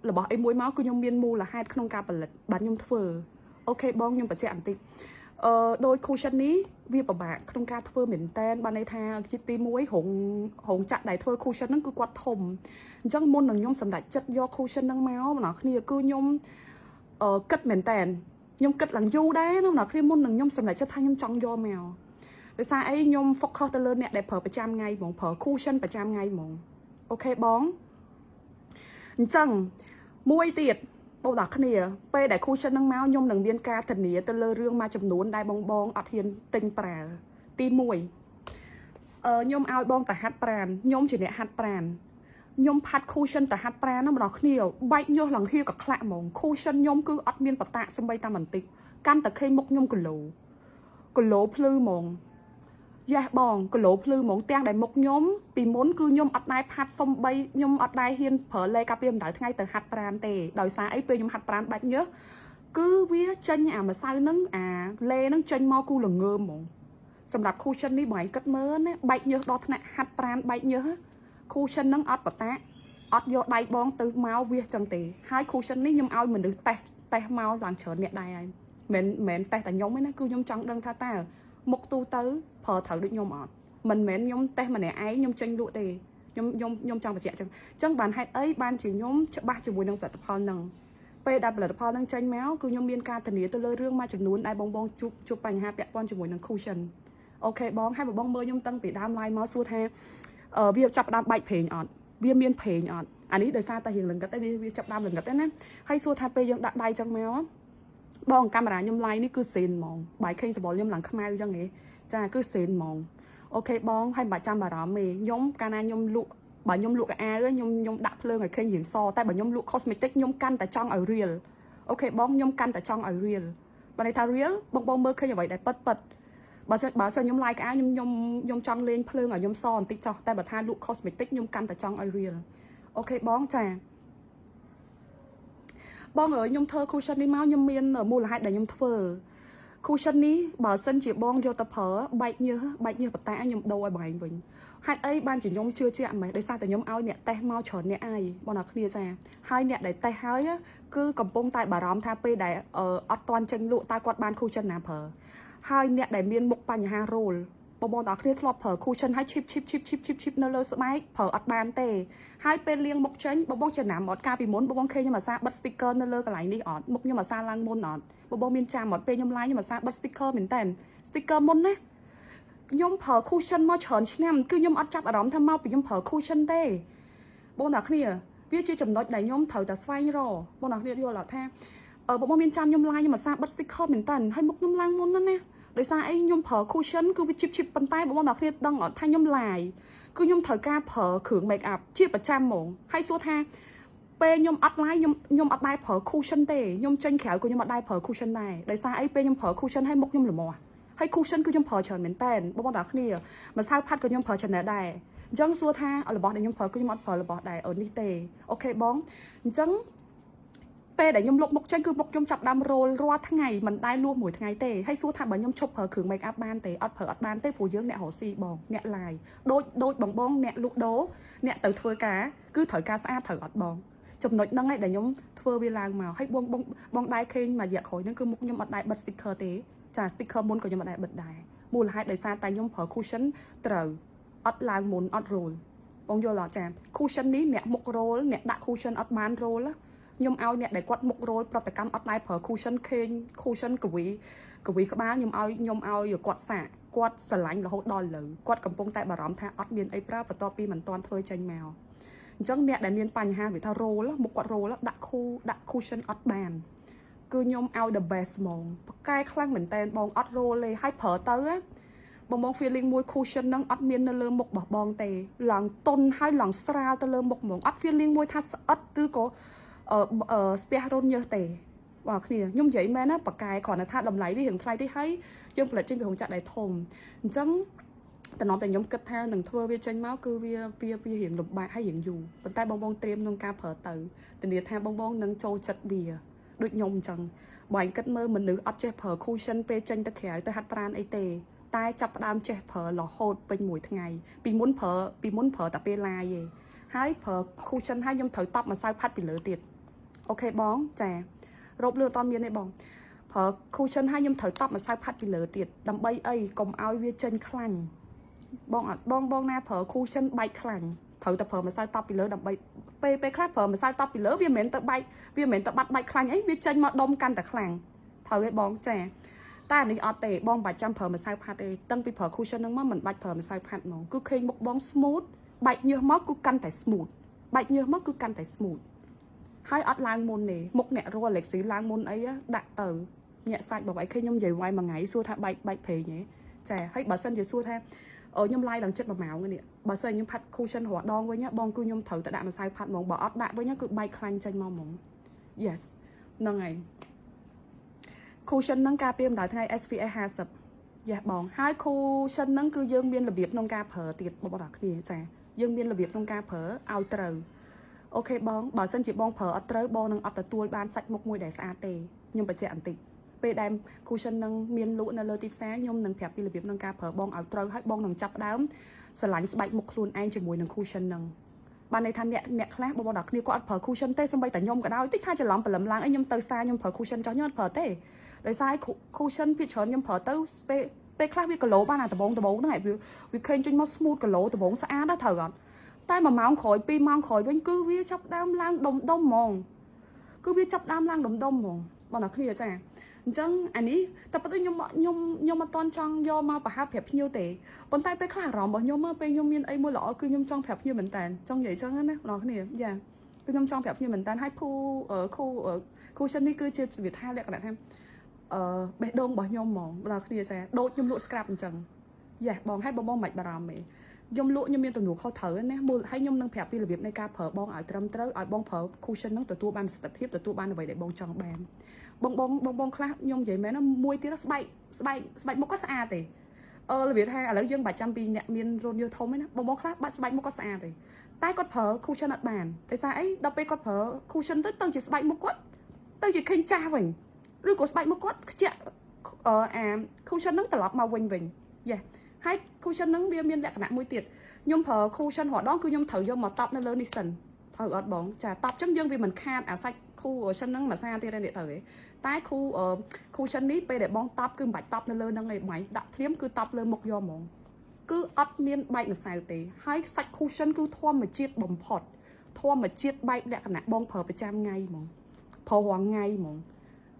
របស់អីមួយមកគឺខ្ញុំមានមូលហេតុក្នុងការផលិតបាទខ្ញុំធ្វើ OK បងខ្ញុំបញ្ជាក់បន្តិចដោយ cushion នេះវាពិបាកក្នុងការធ្វើមែនតែនបានន័យថាទី1រោងចក្រដែលធ្វើ cushion ហ្នឹងគឺគាត់ធំអញ្ចឹងមុននឹងខ្ញុំសម្រេចចិត្តយក cushion ហ្នឹងមកបងប្គ្នាគឺខ្ញុំគិតមែនតែនខ្ញុំគិតឡើងយូរដែរណាបងប្គ្នាមុននឹងខ្ញុំសម្រេចចិត្តថាខ្ញុំចង់យកមកដោយសារអីខ្ញុំ focus ទៅលើអ្នកដែលប្រើប្រចាំថ្ងៃហ្មងប្រើ cushion ប្រចាំថ្ងៃហ្មង OK បងអញ្ចឹងមួយទៀត បងដល់គ្នាពេលដែល cushion ហ្នឹងមកខ្ញុំនឹងមានការធានាទៅលើរឿងមួយចំនួនដែលបងបងអត់ហ៊ានទិញប្រើទី1ខ្ញុំឲ្យបងទៅហាត់ប្រានខ្ញុំជាអ្នកហាត់ប្រានខ្ញុំផាត់ cushion ទៅហាត់ប្រានហ្នឹងម្ដងគ្នាបែកញើសឡើងហៀក៏ខ្លាក់ហ្មង cushion ខ្ញុំគឺអត់មានបតាក់សំបីតែបន្តិចកាន់តែឃើញមុខខ្ញុំគីឡូគីឡូភ្លឺហ្មងយ៉ាស់បងគីឡូភ្លឺហ្មងទាំងដែលមុខខ្ញុំពីមុនគឺខ្ញុំអត់ដែរផាត់សំបីខ្ញុំអត់ដែរហ៊ានប្រើលេកាពីកម្ដៅថ្ងៃទៅហាត់ប្រានទេដោយសារអីពេលខ្ញុំហាត់ប្រានបាច់ញើសគឺវាចេញអាម្សៅហ្នឹងអាលេហ្នឹងចេញមកគូល្ងើមហ្មងសម្រាប់ cushion នេះបងឯងគិតមើលណាបែកញើសដល់ថ្នាក់ហាត់ប្រានបែកញើស cushion ហ្នឹងអត់បតាអត់យកដៃបងទៅមកវាសចឹងទេហើយ cushion នេះខ្ញុំឲ្យមនុស្សតេស្តតេស្តមកឡើងច្រើនអ្នកដែរហើយមិនមែនតេស្តតែខ្ញុំទេណាគឺខ្ញុំចង់ដឹងថាតើមុខទូទៅប្រើត្រូវដូចខ្ញុំអត់មិនមែនខ្ញុំតេស្តម្នាក់ឯងខ្ញុំចេញលក់ទេខ្ញុំខ្ញុំខ្ញុំចង់បញ្ជាក់ចឹងចឹងបានហេតុអីបានជាខ្ញុំច្បាស់ជាមួយនឹងផលិតផលហ្នឹងពេលដែលផលិតផលហ្នឹងចេញមកគឺខ្ញុំមានការធានាទៅលើរឿងមួយចំនួនដែលបងបងជួបជួបបញ្ហាពាក់ព័ន្ធជាមួយនឹង cushion OK បងហើយបើបងមើលខ្ញុំតាំងពីដើម live មកសួរថាវាចាប់ផ្ដើមបែកប្រេងអត់វាមានប្រេងអត់អានេះដោយសារតែរៀងលង្កិតឯងវាវាចាប់ដើមលង្កិតឯណាហើយសួរថាពេលយើងដាក់ដៃចឹងមកបងកាមេរ៉ាខ្ញុំ live នេះគឺសេនហ្មងបាយឃើញសបល់ខ្ញុំឡើងខ្មៅចឹងហ៎ចាគឺសេនហ្មង OK បងហើយមិនបាច់ចាំបារម្ភទេខ្ញុំកាលណាខ្ញុំលក់បើខ្ញុំលក់កៅអៅខ្ញុំខ្ញុំដាក់ភ្លើងឲ្យឃើញរៀងសតែបើខ្ញុំលក់ cosmetic ខ្ញុំកាន់តែចង់ឲ្យ real OK បងខ្ញុំកាន់តែចង់ឲ្យ real បើន័យថា real បងបងមើលឃើញអ្វីដែលពិតពិតបើសិនខ្ញុំ live កៅអៅខ្ញុំខ្ញុំខ្ញុំចង់លេងភ្លើងឲ្យខ្ញុំសបន្តិចចោះតែបើថាលក់ cosmetic ខ្ញុំកាន់តែចង់ឲ្យ real OK បងចាបងអើយខ្ញុំធ្វើ cushion នេះមកខ្ញុំមានមូលហេតុដែលខ្ញុំធ្វើ cushion នេះបើសិនជាបងយកទៅប្រើបែកញើសបែកញើសបតាខ្ញុំដូរឲ្យបងឯងវិញហេតុអីបានជាខ្ញុំជឿជាក់ម៉េះដោយសារតែខ្ញុំឲ្យអ្នកតេស្តមកច្រើនអ្នកឯងបងអ្នកគ្នាចាហើយអ្នកដែលតេស្តហើយគឺកំពុងតែបារម្ភថាពេលដែលអត់ទាន់ចេញលក់តើគាត់បាន cushion ណាប្រើហើយអ្នកដែលមានមុខបញ្ហារោលបងប្អូនទាំងអស់គ្នាធ្លាប់ប្រើ cushion ហើយឈីបឈីបឈីបឈីបឈីបឈីបនៅលើស្បែកប្រើអត់បានទេហើយពេលលាងមុខចេញបងបងចំណាំអត់កាលពីមុនបងបងឃើញខ្ញុំអាសាបិទ sticker នៅលើកន្លែងនេះអត់មុខខ្ញុំអាសាឡើងមុនអត់បងបងមានចាំអត់ពេលខ្ញុំ live ខ្ញុំអាសាបិទ sticker មែនតើ sticker មុនណាខ្ញុំប្រើ cushion មកច្រើនឆ្នាំគឺខ្ញុំអត់ចាប់អារម្មណ៍ថាមកពីខ្ញុំប្រើ cushion ទេបងប្អូនគ្នាវាជាចំណុចដែលខ្ញុំត្រូវតែស្វែងរកបងប្អូនគ្នាយល់អត់ថាអឺបងបងមានចាំខ្ញុំ live ខ្ញុំអាសាបិទ sticker មែនតើហើយមុខខ្ញុំឡើងមុនណាណាដោយសារអីខ្ញុំប្រើ cushion គឺវាជីបជីបប៉ុន្តែបងប្អូនទាំងគ្នាដឹងអត់ថាខ្ញុំ live គឺខ្ញុំត្រូវការប្រើគ្រឿង make up ជាប្រចាំហ្មងហើយសួរថាពេលខ្ញុំអត់ live ខ្ញុំខ្ញុំអត់ដែរប្រើ cushion ទេខ្ញុំចេញក្រៅក៏ខ្ញុំអត់ដែរប្រើ cushion ដែរដោយសារអីពេលខ្ញុំប្រើ cushion ហើយមុខខ្ញុំល្មាស់ហើយ cushion គឺខ្ញុំប្រើច្រើនមែនតើបងប្អូនទាំងគ្នាម្សៅផាត់ក៏ខ្ញុំប្រើច្រើនដែរអញ្ចឹងសួរថារបស់ដែលខ្ញុំប្រើគឺខ្ញុំអត់ប្រើរបស់ដែរអូនេះទេOK បងអញ្ចឹងពេលដែលខ្ញុំលុបមុខចេញគឺមុខខ្ញុំចាប់ដើមរោលរាល់ថ្ងៃមិនដែលលួសមួយថ្ងៃទេហើយសួរថាបើខ្ញុំឈប់ប្រើគ្រឿង make up បានទេអត់ប្រើអត់បានទេព្រោះយើងអ្នករកស៊ីបងអ្នក live ដូចដូចបងបងអ្នកលក់ដូរអ្នកទៅធ្វើការគឺត្រូវការស្អាតត្រូវអត់បងចំណុចហ្នឹងឯងដែលខ្ញុំធ្វើវាឡើងមកហើយបងបងបងដែរឃើញមួយរយៈក្រោយហ្នឹងគឺមុខខ្ញុំអត់ដែរបិទ sticker ទេចា sticker មុនក៏ខ្ញុំអត់ដែរបិទដែរមូលហេតុដោយសារតែខ្ញុំប្រើ cushion ត្រូវអត់ឡើងមុនអត់រោលបងយល់អត់ចា cushion នេះអ្នកមុខរោលអ្នកដាក់ cushion អត់បានរោលខ្ញុំឲ្យអ្នកដែលគាត់មុខរោលប្រតិកម្មអត់ដែរប្រើ cushion ខេង cushion កវីកវីក្បាលខ្ញុំឲ្យខ្ញុំឲ្យគាត់សាកគាត់ស្រឡាញ់រហូតដល់លើគាត់កំពុងតែបារម្ភថាអត់មានអីប្រើបន្ទាប់ពីមិនទាន់ធ្វើចេញមកអញ្ចឹងអ្នកដែលមានបញ្ហាវាថារោលមុខគាត់រោលដាក់គូដាក់ cushion អត់បានគឺខ្ញុំឲ្យ the best ហ្មងប៉កែខ្លាំងមែនតែនបងអត់រោលទេហើយប្រើទៅបងបង feeling មួយ cushion ហ្នឹងអត់មាននៅលើមុខរបស់បងទេឡើងតុនហើយឡើងស្រាលទៅលើមុខហ្មងអត់ feeling មួយថាស្អិតឬក៏អឺស្ទះរុនញើសទេបងគ្នាខ្ញុំនិយាយមែនណាប៉កែគ្រាន់តែថាតម្លៃវារៀងថ្លៃតិចហើយយើងផលិតចេញពីរោងចក្រដែលធំអញ្ចឹងតំណតែខ្ញុំគិតថានឹងធ្វើវាចេញមកគឺវាវាវារៀងលំបាកហើយរៀងយូរប៉ុន្តែបងបងត្រៀមក្នុងការប្រើទៅធានាថាបងបងនឹងចូលចិត្តវាដូចខ្ញុំអញ្ចឹងបើឯងគិតមើលមនុស្សអត់ចេះប្រើ cushion ពេលចេញទៅក្រៅទៅហាត់ប្រាណអីទេតែចាប់ផ្ដើមចេះប្រើរហូតពេញមួយថ្ងៃពីមុនប្រើពីមុនប្រើតែពេល live ទេហើយប្រើ cushion ហើយខ្ញុំត្រូវតប់ម្សៅផាត់ពីលើទៀត OK បងចារ៉ូបលឿនអត់មានទេបងប្រើ cushion ហើយខ្ញុំត្រូវតប់ម្សៅផាត់ពីលើទៀតដើម្បីអីកុំឲ្យវាចេញខ្លាញ់បងអត់បងបងណាប្រើ cushion បែកខ្លាញ់ត្រូវតែប្រើម្សៅតប់ពីលើដើម្បីពេលពេលខ្លះប្រើម្សៅតប់ពីលើវាមិនមែនទៅបែកវាមិនមែនទៅបាត់បែកខ្លាញ់អីវាចេញមកដុំកាន់តែខ្លាំងត្រូវទេបងចាតែអានេះអត់ទេបងមិនបាច់ចាំប្រើម្សៅផាត់ទេតាំងពីប្រើ cushion ហ្នឹងមកមិនបាច់ប្រើម្សៅផាត់ហ្មងគឺឃើញមុខបង smooth បែកញើសមកគឺកាន់តែ smooth បែកញើសមកគឺកាន់តែ smooth ហើយអត់ឡើងមុនទេមុខអ្នករស់ Alexi ឡើងមុនអីដាក់ទៅញាក់សាច់បើឯងឃើញខ្ញុំនិយាយវាយមួយថ្ងៃសួរថាបែកបែកព្រេងហ៎ចាហើយបើសិនជាសួរថាអឺខ្ញុំឡាយឡើងចិត្ត1ម៉ោងនេះបើសិនខ្ញុំផាត់ cushion រាល់ដងវិញបងគឺខ្ញុំត្រូវតែដាក់ម្សៅផាត់ហ្មងបើអត់ដាក់វិញគឺបែកខ្លាញ់ចេញមកហ្មង Yes ហ្នឹងហើយ cushion ហ្នឹងការពារកម្ដៅថ្ងៃ SPF 50 Yes បងហើយ cushion ហ្នឹងគឺយើងមានរបៀបក្នុងការប្រើទៀតបងប្អូនគ្នាចាយើងមានរបៀបក្នុងការប្រើឲ្យត្រូវ OK បងបើសិនជាបងប្រើអត់ត្រូវបងនឹងអត់ទទួលបានសាច់មុខមួយដែលស្អាតទេខ្ញុំបញ្ជាក់បន្តិចពេលដែល cushion នឹងមានលក់នៅលើទីផ្សារខ្ញុំនឹងប្រាប់ពីរបៀបក្នុងការប្រើបងឲ្យត្រូវហើយបងនឹងចាប់ដើមស្រឡាញ់ស្បែកមុខខ្លួនឯងជាមួយនឹង cushion នឹងបានន័យថាអ្នកអ្នកខ្លះបងប្អូនដល់គ្នាគាត់អត់ប្រើ cushion ទេសូម្បីតែខ្ញុំក៏ដោយតិចថាច្រឡំព្រលឹមឡើងអីខ្ញុំទៅសារខ្ញុំប្រើ cushion ចោះខ្ញុំអត់ប្រើទេដោយសារ cushion ភាគច្រើនខ្ញុំប្រើទៅពេលពេលខ្លះវាគីឡូបានអាដបងដបងហ្នឹងឯងវាវាឃើញចេញមក smooth គីឡូដបងស្អាតណាស់ត្រូវអត់តែ1ម៉ោងក្រោយ2ម៉ោងក្រោយវិញគឺវាចាប់ដើមឡើងដុំដុំហ្មងគឺវាចាប់ដើមឡើងដុំដុំហ្មងបងអ្នកគ្នាចាអញ្ចឹងអានេះតែប៉ុន្តែខ្ញុំខ្ញុំខ្ញុំអត់តន់ចង់យកមកប្រហើបប្រាប់ភ្ញៀវទេប៉ុន្តែពេលខ្លះអារម្មណ៍របស់ខ្ញុំពេលខ្ញុំមានអីមួយល្អគឺខ្ញុំចង់ប្រាប់ភ្ញៀវមែនតើចង់និយាយចឹងណាបងអ្នកគ្នាយ៉ាគឺខ្ញុំចង់ប្រាប់ភ្ញៀវមែនតើហើយគូគូ cushion នេះគឺជាវិថាលក្ខណៈថាអឺបេះដូងរបស់ខ្ញុំហ្មងបងអ្នកគ្នាចាដូចខ្ញុំលក់ scrub អញ្ចឹងយ៉ាបងឲ្យបងបងមិនបារម្ភទេខ្ញុំលក់ខ្ញុំមានទំនួលខុសត្រូវណាមូលហើយខ្ញុំនឹងប្រាប់ពីរបៀបនៃការប្រើបងឲ្យត្រឹមត្រូវឲ្យបងប្រើ cushion ហ្នឹងទទួលបានប្រសិទ្ធភាពទទួលបានអ្វីដែលបងចង់បានបងបងបងបងខ្លះខ្ញុំនិយាយមែនណាមួយទៀតស្បែកស្បែកស្បែកមុខក៏ស្អាតទេអឺរបៀបថាឥឡូវយើងបាច់ចាំពីអ្នកមានរន្ធញើសធំឯណាបងបងខ្លះបាច់ស្បែកមុខក៏ស្អាតទេតែគាត់ប្រើ cushion អត់បានដោយសារអីដល់ពេលគាត់ប្រើ cushion ទៅទៅជាស្បែកមុខគាត់ទៅជាឃើញចាស់វិញឬក៏ស្បែកមុខគាត់ខ្ជាក់អឺអា cushion ហ្នឹងត្រឡប់មកវិញវិញយ៉ាហើយ cushion ហ្នឹងវាមានលក្ខណៈមួយទៀតខ្ញុំប្រើ cushion រាល់ដងគឺខ្ញុំត្រូវយកមកតប់នៅលើនេះសិនត្រូវអត់បងចាតប់ចឹងយើងវាមិនខាតអាសាច់ cushion ហ្នឹងមួយសាទៀតទេនេះត្រូវទេតែ cushion នេះពេលដែលបងតប់គឺមិនបាច់តប់នៅលើហ្នឹងឯងបាញ់ដាក់ភ្លាមគឺតប់លើមុខយកហ្មងគឺអត់មានបែកម្សៅទេហើយសាច់ cushion គឺធម្មជាតិបំផុតធម្មជាតិបែបលក្ខណៈបងប្រើប្រចាំថ្ងៃហ្មងប្រើរាល់ថ្ងៃហ្មង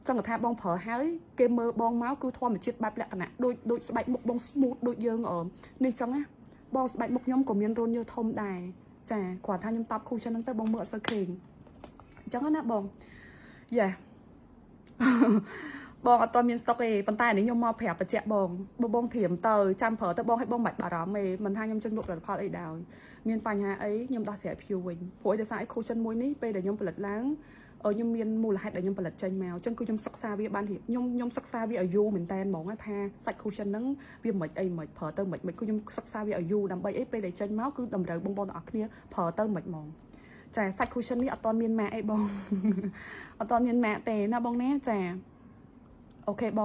ចង់ថាបងប្រើហើយគេមើលបងមកគឺធម្មជាតិបែបលក្ខណៈដូចដូចស្បែកមុខបង smooth ដូចយើងនេះចឹងណាបងស្បែកមុខខ្ញុំក៏មានរន្ធញើសធំដែរចាគ្រាន់ថាខ្ញុំតប់ cushion ហ្នឹងទៅបងមើលអត់សូវឃើញអញ្ចឹងណាបងយ៉ា បងអត់តមានស្តុកទេប៉ុន្តែនេះខ្ញុំមកប្រាប់បញ្ជាក់បងបងបងត្រៀមទៅចាំប្រើទៅបងឲ្យបងមិនបាច់បារម្ភទេមិនថាខ្ញុំចង់លក់ផលិតផលអីដោយមានបញ្ហាអីខ្ញុំដោះស្រាយភ្ញៀវវិញព្រោះឯកសារអី cushion មួយនេះពេលដែលខ្ញុំផលិតឡើងខ្ញុំមានមូលហេតុដែលខ្ញុំផលិតចេញមកអញ្ចឹងគឺខ្ញុំសិក្សាវាបានរៀបខ្ញុំខ្ញុំសិក្សាវាឲ្យយូរមែនតើហ្មងថាសាច់ cushion ហ្នឹងវាមិនអីមិនប្រើទៅមិនមិនគឺខ្ញុំសិក្សាវាឲ្យយូរដើម្បីអីពេលដែលចេញមកគឺតម្រូវបងប្អូនទាំងអស់គ្នាប្រើទៅមិនហ្មងចាសាច់ cushion នេះអត់ទាន់មានម៉ាកអីបង អត់ទាន់មានម៉ាកទេណាបងណាចា OK បង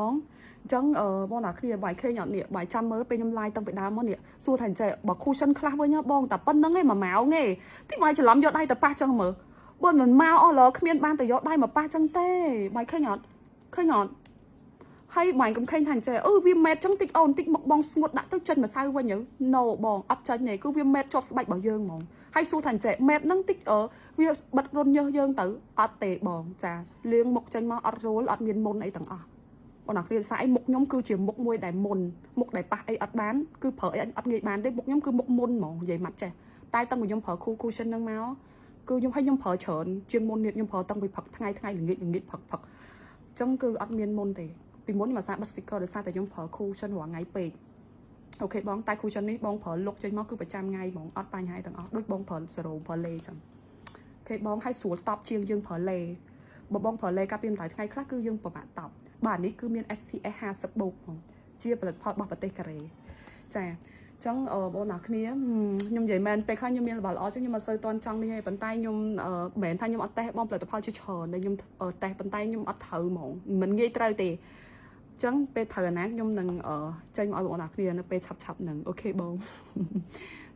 អញ្ចឹងអឺបងអ្នកគ្នាបាយឃើញអត់នេះបាយចាំមើលពេលខ្ញុំ live តាំងពីដើមមកនេះសួរថាអញ្ចេះបើ cushion ខ្លះវិញបងតែប៉ុណ្្នឹងឯង1ម៉ោងឯងទីបាយច្រឡំយកដៃទៅប៉ះចឹងមើលបើមិនមកអស់ឡើគ្មានបានទៅយកដៃមកប៉ះចឹងទេបាយឃើញអត់ឃើញអត់ហើយបាយកុំឃើញថាអញ្ចេះអឺវាម៉ែតចឹងតិចអូនតិចមកបងស្ងួតដាក់ទៅចេញម្សៅវិញទៅ No បងអត់ចេញទេគឺវា matte ជាប់ស្បែករបស់យើងហ្មងហើយសួរថាអញ្ចេះ matte ហ្នឹងតិចអឺវាបិទរន្ធញើសយើងទៅអត់ទេបងចាលាងមុខចេញមកអត់រោលអត់មានមុនអីទាំងអស់បងអ្នករៀនស្អីមុខខ្ញុំគឺជាមុខមួយដែលមុនមុខដែលប៉ះអីអត់បានគឺប្រើអីអត់ងាយបានទេមុខខ្ញុំគឺមុខមុនហ្មងនិយាយម៉ាត់ចេះតែតាំងពីខ្ញុំប្រើ cool cushion ហ្នឹងមកគឺខ្ញុំឲ្យខ្ញុំប្រើច្រើនជាងមុនទៀតខ្ញុំប្រើតាំងពីព្រឹកថ្ងៃថ្ងៃល្ងាចល្ងាចព្រឹកព្រឹកអញ្ចឹងគឺអត់មានមុនទេពីមុនខ្ញុំអាសាបិទ sticker ដោយសារតែខ្ញុំប្រើ cushion រាល់ថ្ងៃពេក OK បងតែ cushion នេះបងប្រើលុកចេញមកគឺប្រចាំថ្ងៃហ្មងអត់បញ្ហាទាំងអស់ដូចបងប្រើសេរ៉ូមប្រើលេចឹង OK បងឲ្យស្រួលតប់ជាងយើងប្រើលេបើបងប្រើលេកាលពីម្ដៅថ្ងៃខ្លះគឺយើងពិបាកតប់បាទនេះគឺមាន SPF 50បូកហ្មងជាផលិតផលរបស់ប្រទេសកូរ៉េចាអញ្ចឹងបងប្អូនគ្នាខ្ញុំនិយាយមែនពេលខ្លះខ្ញុំមានរបស់ល្អចឹងខ្ញុំអត់សូវតន់ចង់នេះទេប៉ុន្តែខ្ញុំមិនមែនថាខ្ញុំអត់តេស្តបងផលិតផលជាច្រើនដែលខ្ញុំតេស្តប៉ុន្តែខ្ញុំអត់ត្រូវហ្មងមិនងាយត្រូវទេចឹងពេលត្រូវអាណាខ្ញុំនឹងចេញមកឲ្យបងប្អូនគ្នានៅពេលឆាប់ឆាប់ហ្នឹង OK បង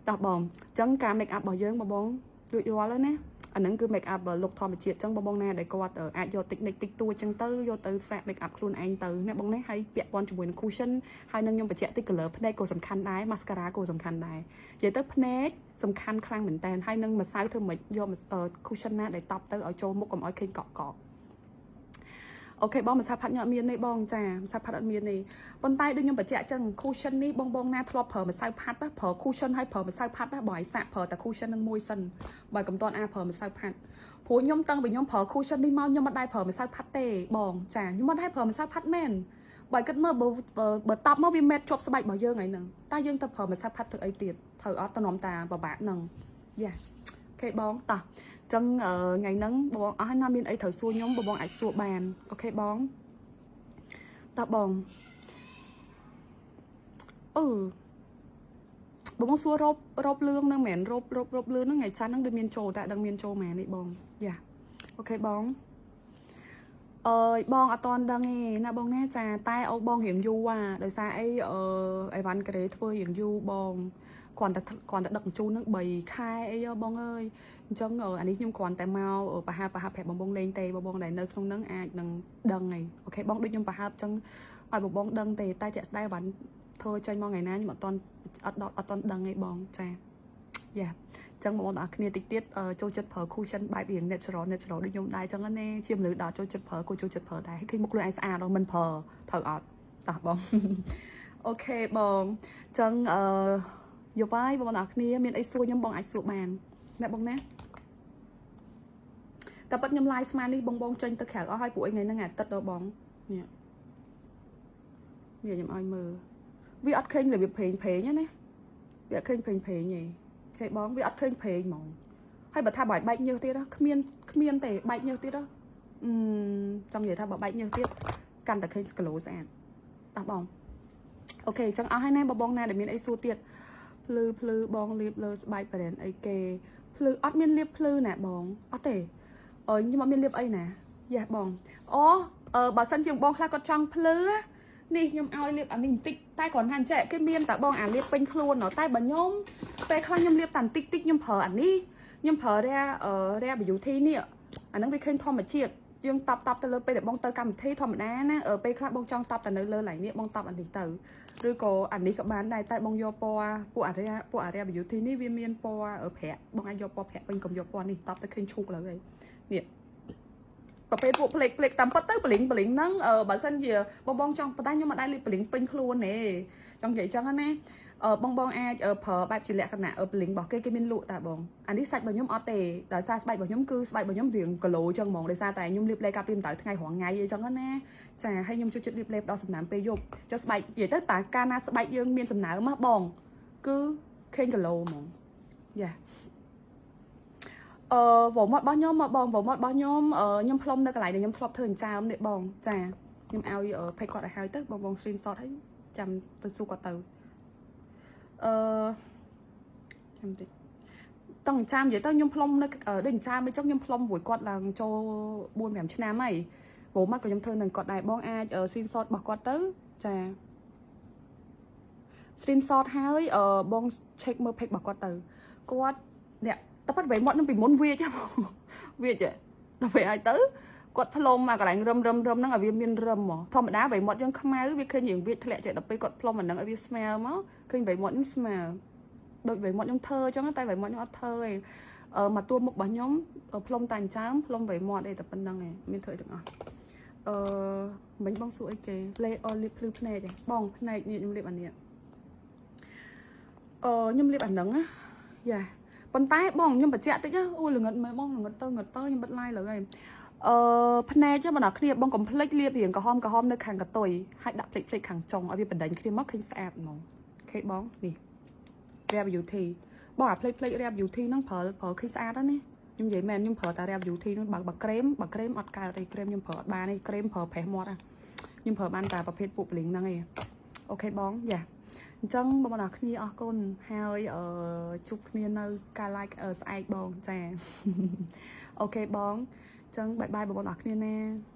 តោះបងអញ្ចឹងការ make up របស់យើងបងបងរួចរាល់ហើយណាអាហ្នឹងគឺ make up លុកធម្មជាតិអញ្ចឹងបងបងណាដែលគាត់អាចយក technique តិចតួចអញ្ចឹងទៅយកទៅសាក make up ខ្លួនឯងទៅណាបងណាហើយពាក់ព័ន្ធជាមួយនឹង cushion ហើយនឹងខ្ញុំបញ្ជាក់តិច color ភ្នែកក៏សំខាន់ដែរ mascara ក៏សំខាន់ដែរនិយាយទៅភ្នែកសំខាន់ខ្លាំងមែនតើហើយនឹងម្សៅធ្វើម៉េចយក cushion ណាដែលតប់ទៅឲ្យចូលមុខកុំឲ្យឃើញកក់កក់ OK បងម្សៅផាត់ខ្ញុំអត់មានទេបងចាម្សៅផាត់អត់មានទេប៉ុន្តែដូចខ្ញុំបញ្ជាក់ចឹង cushion នេះបងបងណាធ្លាប់ប្រើម្សៅផាត់ណាប្រើ cushion ហើយប្រើម្សៅផាត់ណាបងឲ្យសាកប្រើតែ cushion នឹងមួយសិនបើកុំតន់អាប្រើម្សៅផាត់ ព្រោះខ្ញុំតាំងពីខ្ញុំប្រើ cushion នេះមកខ្ញុំមិនដែលប្រើម្សៅផាត់ទេបងចាខ្ញុំមិនដែលប្រើម្សៅផាត់មែនបើគិតមើលបើបើតប់មកវាមែតជាប់ស្បែករបស់យើងហើយហ្នឹងតែយើងទៅប្រើម្សៅផាត់ធ្វើអីទៀតត្រូវអត់តំណតាពិបាកហ្នឹងយ៉ា OK បងតោះចឹងថ្ងៃហ្នឹងបងអស់ហើយណាមានអីត្រូវសួរខ្ញុំបងបងអាចសួរបាន OK បងតោះបងអឺបងបងសួររ៉ូបរ៉ូបលឿងហ្នឹងមែនរ៉ូបរ៉ូបរ៉ូបលឿងហ្នឹងថ្ងៃច័ន្ទហ្នឹងដូចមានចូលតែដឹងមានចូលម៉ែនេះបងយ៉ា OK បងអើយបងអត់តន់ដឹងទេណាបងណាចាតែអូបងរៀងយូរអាដោយសារអីអឺអីវ៉ាន់ការ៉េធ្វើរៀងយូរបងគ្រាន់តែគ្រាន់តែដឹកជញ្ជូនហ្នឹង3ខែអីបងអើយអញ្ចឹងអានេះខ្ញុំគ្រាន់តែមកប្រហើប្រហើប្រាប់បងបងលេងទេបងបងដែលនៅក្នុងហ្នឹងអាចនឹងដឹងហើយ OK បងដូចខ្ញុំប្រហើបអញ្ចឹងឲ្យបងបងដឹងទេតែជាក់ស្ដែងវ៉ាន់ធ្វើចេញមកថ្ងៃណាខ្ញុំអត់តន់អត់ដល់អត់តន់ដឹងទេបងចាយ៉ាចឹងបងប្អូនទាំងអស់គ្នាតិចទៀតចូលចិត្តប្រើ cushion បែបរៀង natural natural ដូចខ្ញុំដែរចឹងណាជាមនុស្សដល់ចូលចិត្តប្រើគួរចូលចិត្តប្រើដែរឃើញមុខខ្លួនឯងស្អាតដល់មិនប្រើត្រូវអត់តោះបង OK បងចឹងអឺយប់ហើយបងប្អូនទាំងអស់គ្នាមានអីសួរខ្ញុំបងអាចសួរបានណាបងណាតែប៉ិតខ្ញុំ live ស្មាននេះបងបងចេញទៅក្រៅអស់ហើយព្រោះអីថ្ងៃហ្នឹងអាទិត្យដល់បងនេះនេះខ្ញុំឲ្យមើលវាអត់ឃើញរបៀបប្រេងប្រេងណាវាអត់ឃើញប្រេងប្រេងទេខេបងវាអត់ឃើញប្រេងហ្មងហើយបើថាបើឲ្យបែកញើសទៀតគ្មានគ្មានទេបែកញើសទៀតអឺចង់និយាយថាបើបែកញើសទៀតកាន់តែឃើញគីឡូស្អាតតោះបង OK អញ្ចឹងអស់ហើយណាបងបងណាដែលមានអីសួរទៀតភ្លឺភ្លឺបងលាបលើស្បែក brand អីគេភ្លឺអត់មានលាបភ្លឺណាបងអត់ទេអើខ្ញុំអត់មានលាបអីណាយ៉ាបងអូអឺបើសិនជាបងខ្លះគាត់ចង់ភ្លឺនេះខ្ញុំឲ្យលាបអានេះបន្តិចតែគ្រាន់ថាអញ្ចេះគេមានតែបងអាលាបពេញខ្លួនតែបើខ្ញុំពេលខ្លះខ្ញុំលាបតែបន្តិចតិចខ្ញុំប្រើអានេះខ្ញុំប្រើ Rare Beauty នេះអាហ្នឹងវាឃើញធម្មជាតិយើងតបតបទៅលើពេលដែលបងទៅកម្មវិធីធម្មតាណាពេលខ្លះបងចង់តបទៅនៅលើឡៃនេះបងតបអានេះទៅឬក៏អានេះក៏បានដែរតែបងយកពណ៌ពួកអារ៉ាពួកអារ៉ា Beauty នេះវាមានពណ៌ប្រាក់បងអាចយកពណ៌ប្រាក់វិញកុំយកពណ៌នេះតបទៅឃើញឈូកលើហើយនេះប្រភេទពួកផ្លេកផ្លេកតាមពិតទៅបលីងបលីងហ្នឹងបើសិនជាបងបងចង់ប៉ុន្តែខ្ញុំមិនដែលលាបបលីងពេញខ្លួនទេចង់និយាយចឹងណាបងបងអាចប្រើបែបជាលក្ខណៈបលីងរបស់គេគេមានលក់តាបងអានេះសាច់របស់ខ្ញុំអត់ទេដោយសារស្បែករបស់ខ្ញុំគឺស្បែករបស់ខ្ញុំរៀងគីឡូចឹងហ្មងដោយសារតែខ្ញុំលាបឡេកាពីម្ដៅថ្ងៃរាល់ថ្ងៃអីចឹងណាចាហើយខ្ញុំចូលចិត្តលាបឡេដល់សំណើមពេលយប់ចុះស្បែកនិយាយទៅតាកាលណាស្បែកយើងមានសំណើមបងគឺឃើញគីឡូហ្មងយ៉ាអឺវមាត់របស់ខ្ញុំមកបងវមាត់របស់ខ្ញុំខ្ញុំផ្លុំនៅកន្លែងដែលខ្ញុំធ្លាប់ធ្វើអញ្ចើមនេះបងចាខ្ញុំឲ្យ page គាត់ឲ្យហើយទៅបងបង screenshot ហើយចាំទៅសួរគាត់ទៅអឺចាំតិចតង់ចាំនិយាយទៅខ្ញុំផ្លុំនៅដូចចាំអីចឹងខ្ញុំផ្លុំរួចគាត់ឡើងចូល4 5ឆ្នាំហើយព្រោះមាត់ក៏ខ្ញុំធ្វើនឹងគាត់ដែរបងអាច screenshot របស់គាត់ទៅចា screenshot ហើយបង check មើល page របស់គាត់ទៅគាត់អ្នកតែប៉ិតវែងមាត់នឹងពីមុនវាចវាចដល់ពេលឲ្យទៅគាត់ផ្លុំអាកន្លែងរឹមរឹមរឹមហ្នឹងឲ្យវាមានរឹមហ្មងធម្មតាវែងមាត់យើងខ្មៅវាឃើញរៀងវាធ្លាក់ចេះដល់ពេលគាត់ផ្លុំអាហ្នឹងឲ្យវាស្មើមកឃើញវែងមាត់ខ្ញុំស្មើដូចវែងមាត់ខ្ញុំធ្វើអញ្ចឹងតែវែងមាត់ខ្ញុំអត់ធ្វើទេអឺមកទួមុខរបស់ខ្ញុំផ្លុំតែអញ្ចើមផ្លុំវែងមាត់ទេតែប៉ុណ្្នឹងឯងមានធ្វើអីទាំងអស់អឺមិញបងសួរអីគេលេអលាបភ្លឺភ្នែកបងភ្នែកនេះខ្ញុំលាបអានេះអឺខ្ញុំលាបអាហ្នឹងណាយ៉ាប៉ុន្តែបងខ្ញុំបញ្ជាក់តិចអូល្ងិតមែនបងល្ងិតទៅងឹតទៅខ្ញុំបិទ live លើហើយអឺភ្នែកបងអ្នកគ្នាបងកុំភ្លេចលាបរៀងក្រហមក្រហមនៅខាងកតុយហើយដាក់ភ្លេចភ្លេចខាងចុងឲ្យវាបណ្ដេញគ្នាមកឃើញស្អាតហ្មង OK បងនេះ Rare Beauty បងអាភ្លេចភ្លេច Rare Beauty ហ្នឹងប្រើប្រើឃើញស្អាតណាស់ខ្ញុំនិយាយមែនខ្ញុំប្រើតែ Rare Beauty ហ្នឹងបើបើក្រែមបើក្រែមអត់កើតទេក្រែមខ្ញុំប្រើអត់បានទេក្រែមប្រើប្រេះមាត់ខ្ញុំប្រើបានតែប្រភេទពួកប្លីងហ្នឹងឯង OK បងយ៉ាអញ្ចឹងបងប្អូនអរគ្នាអរគុណហើយអឺជួបគ្នានៅការ live ស្អែកបងចា OK បងអញ្ចឹង bye bye បងប្អូនអរគ្នាណា។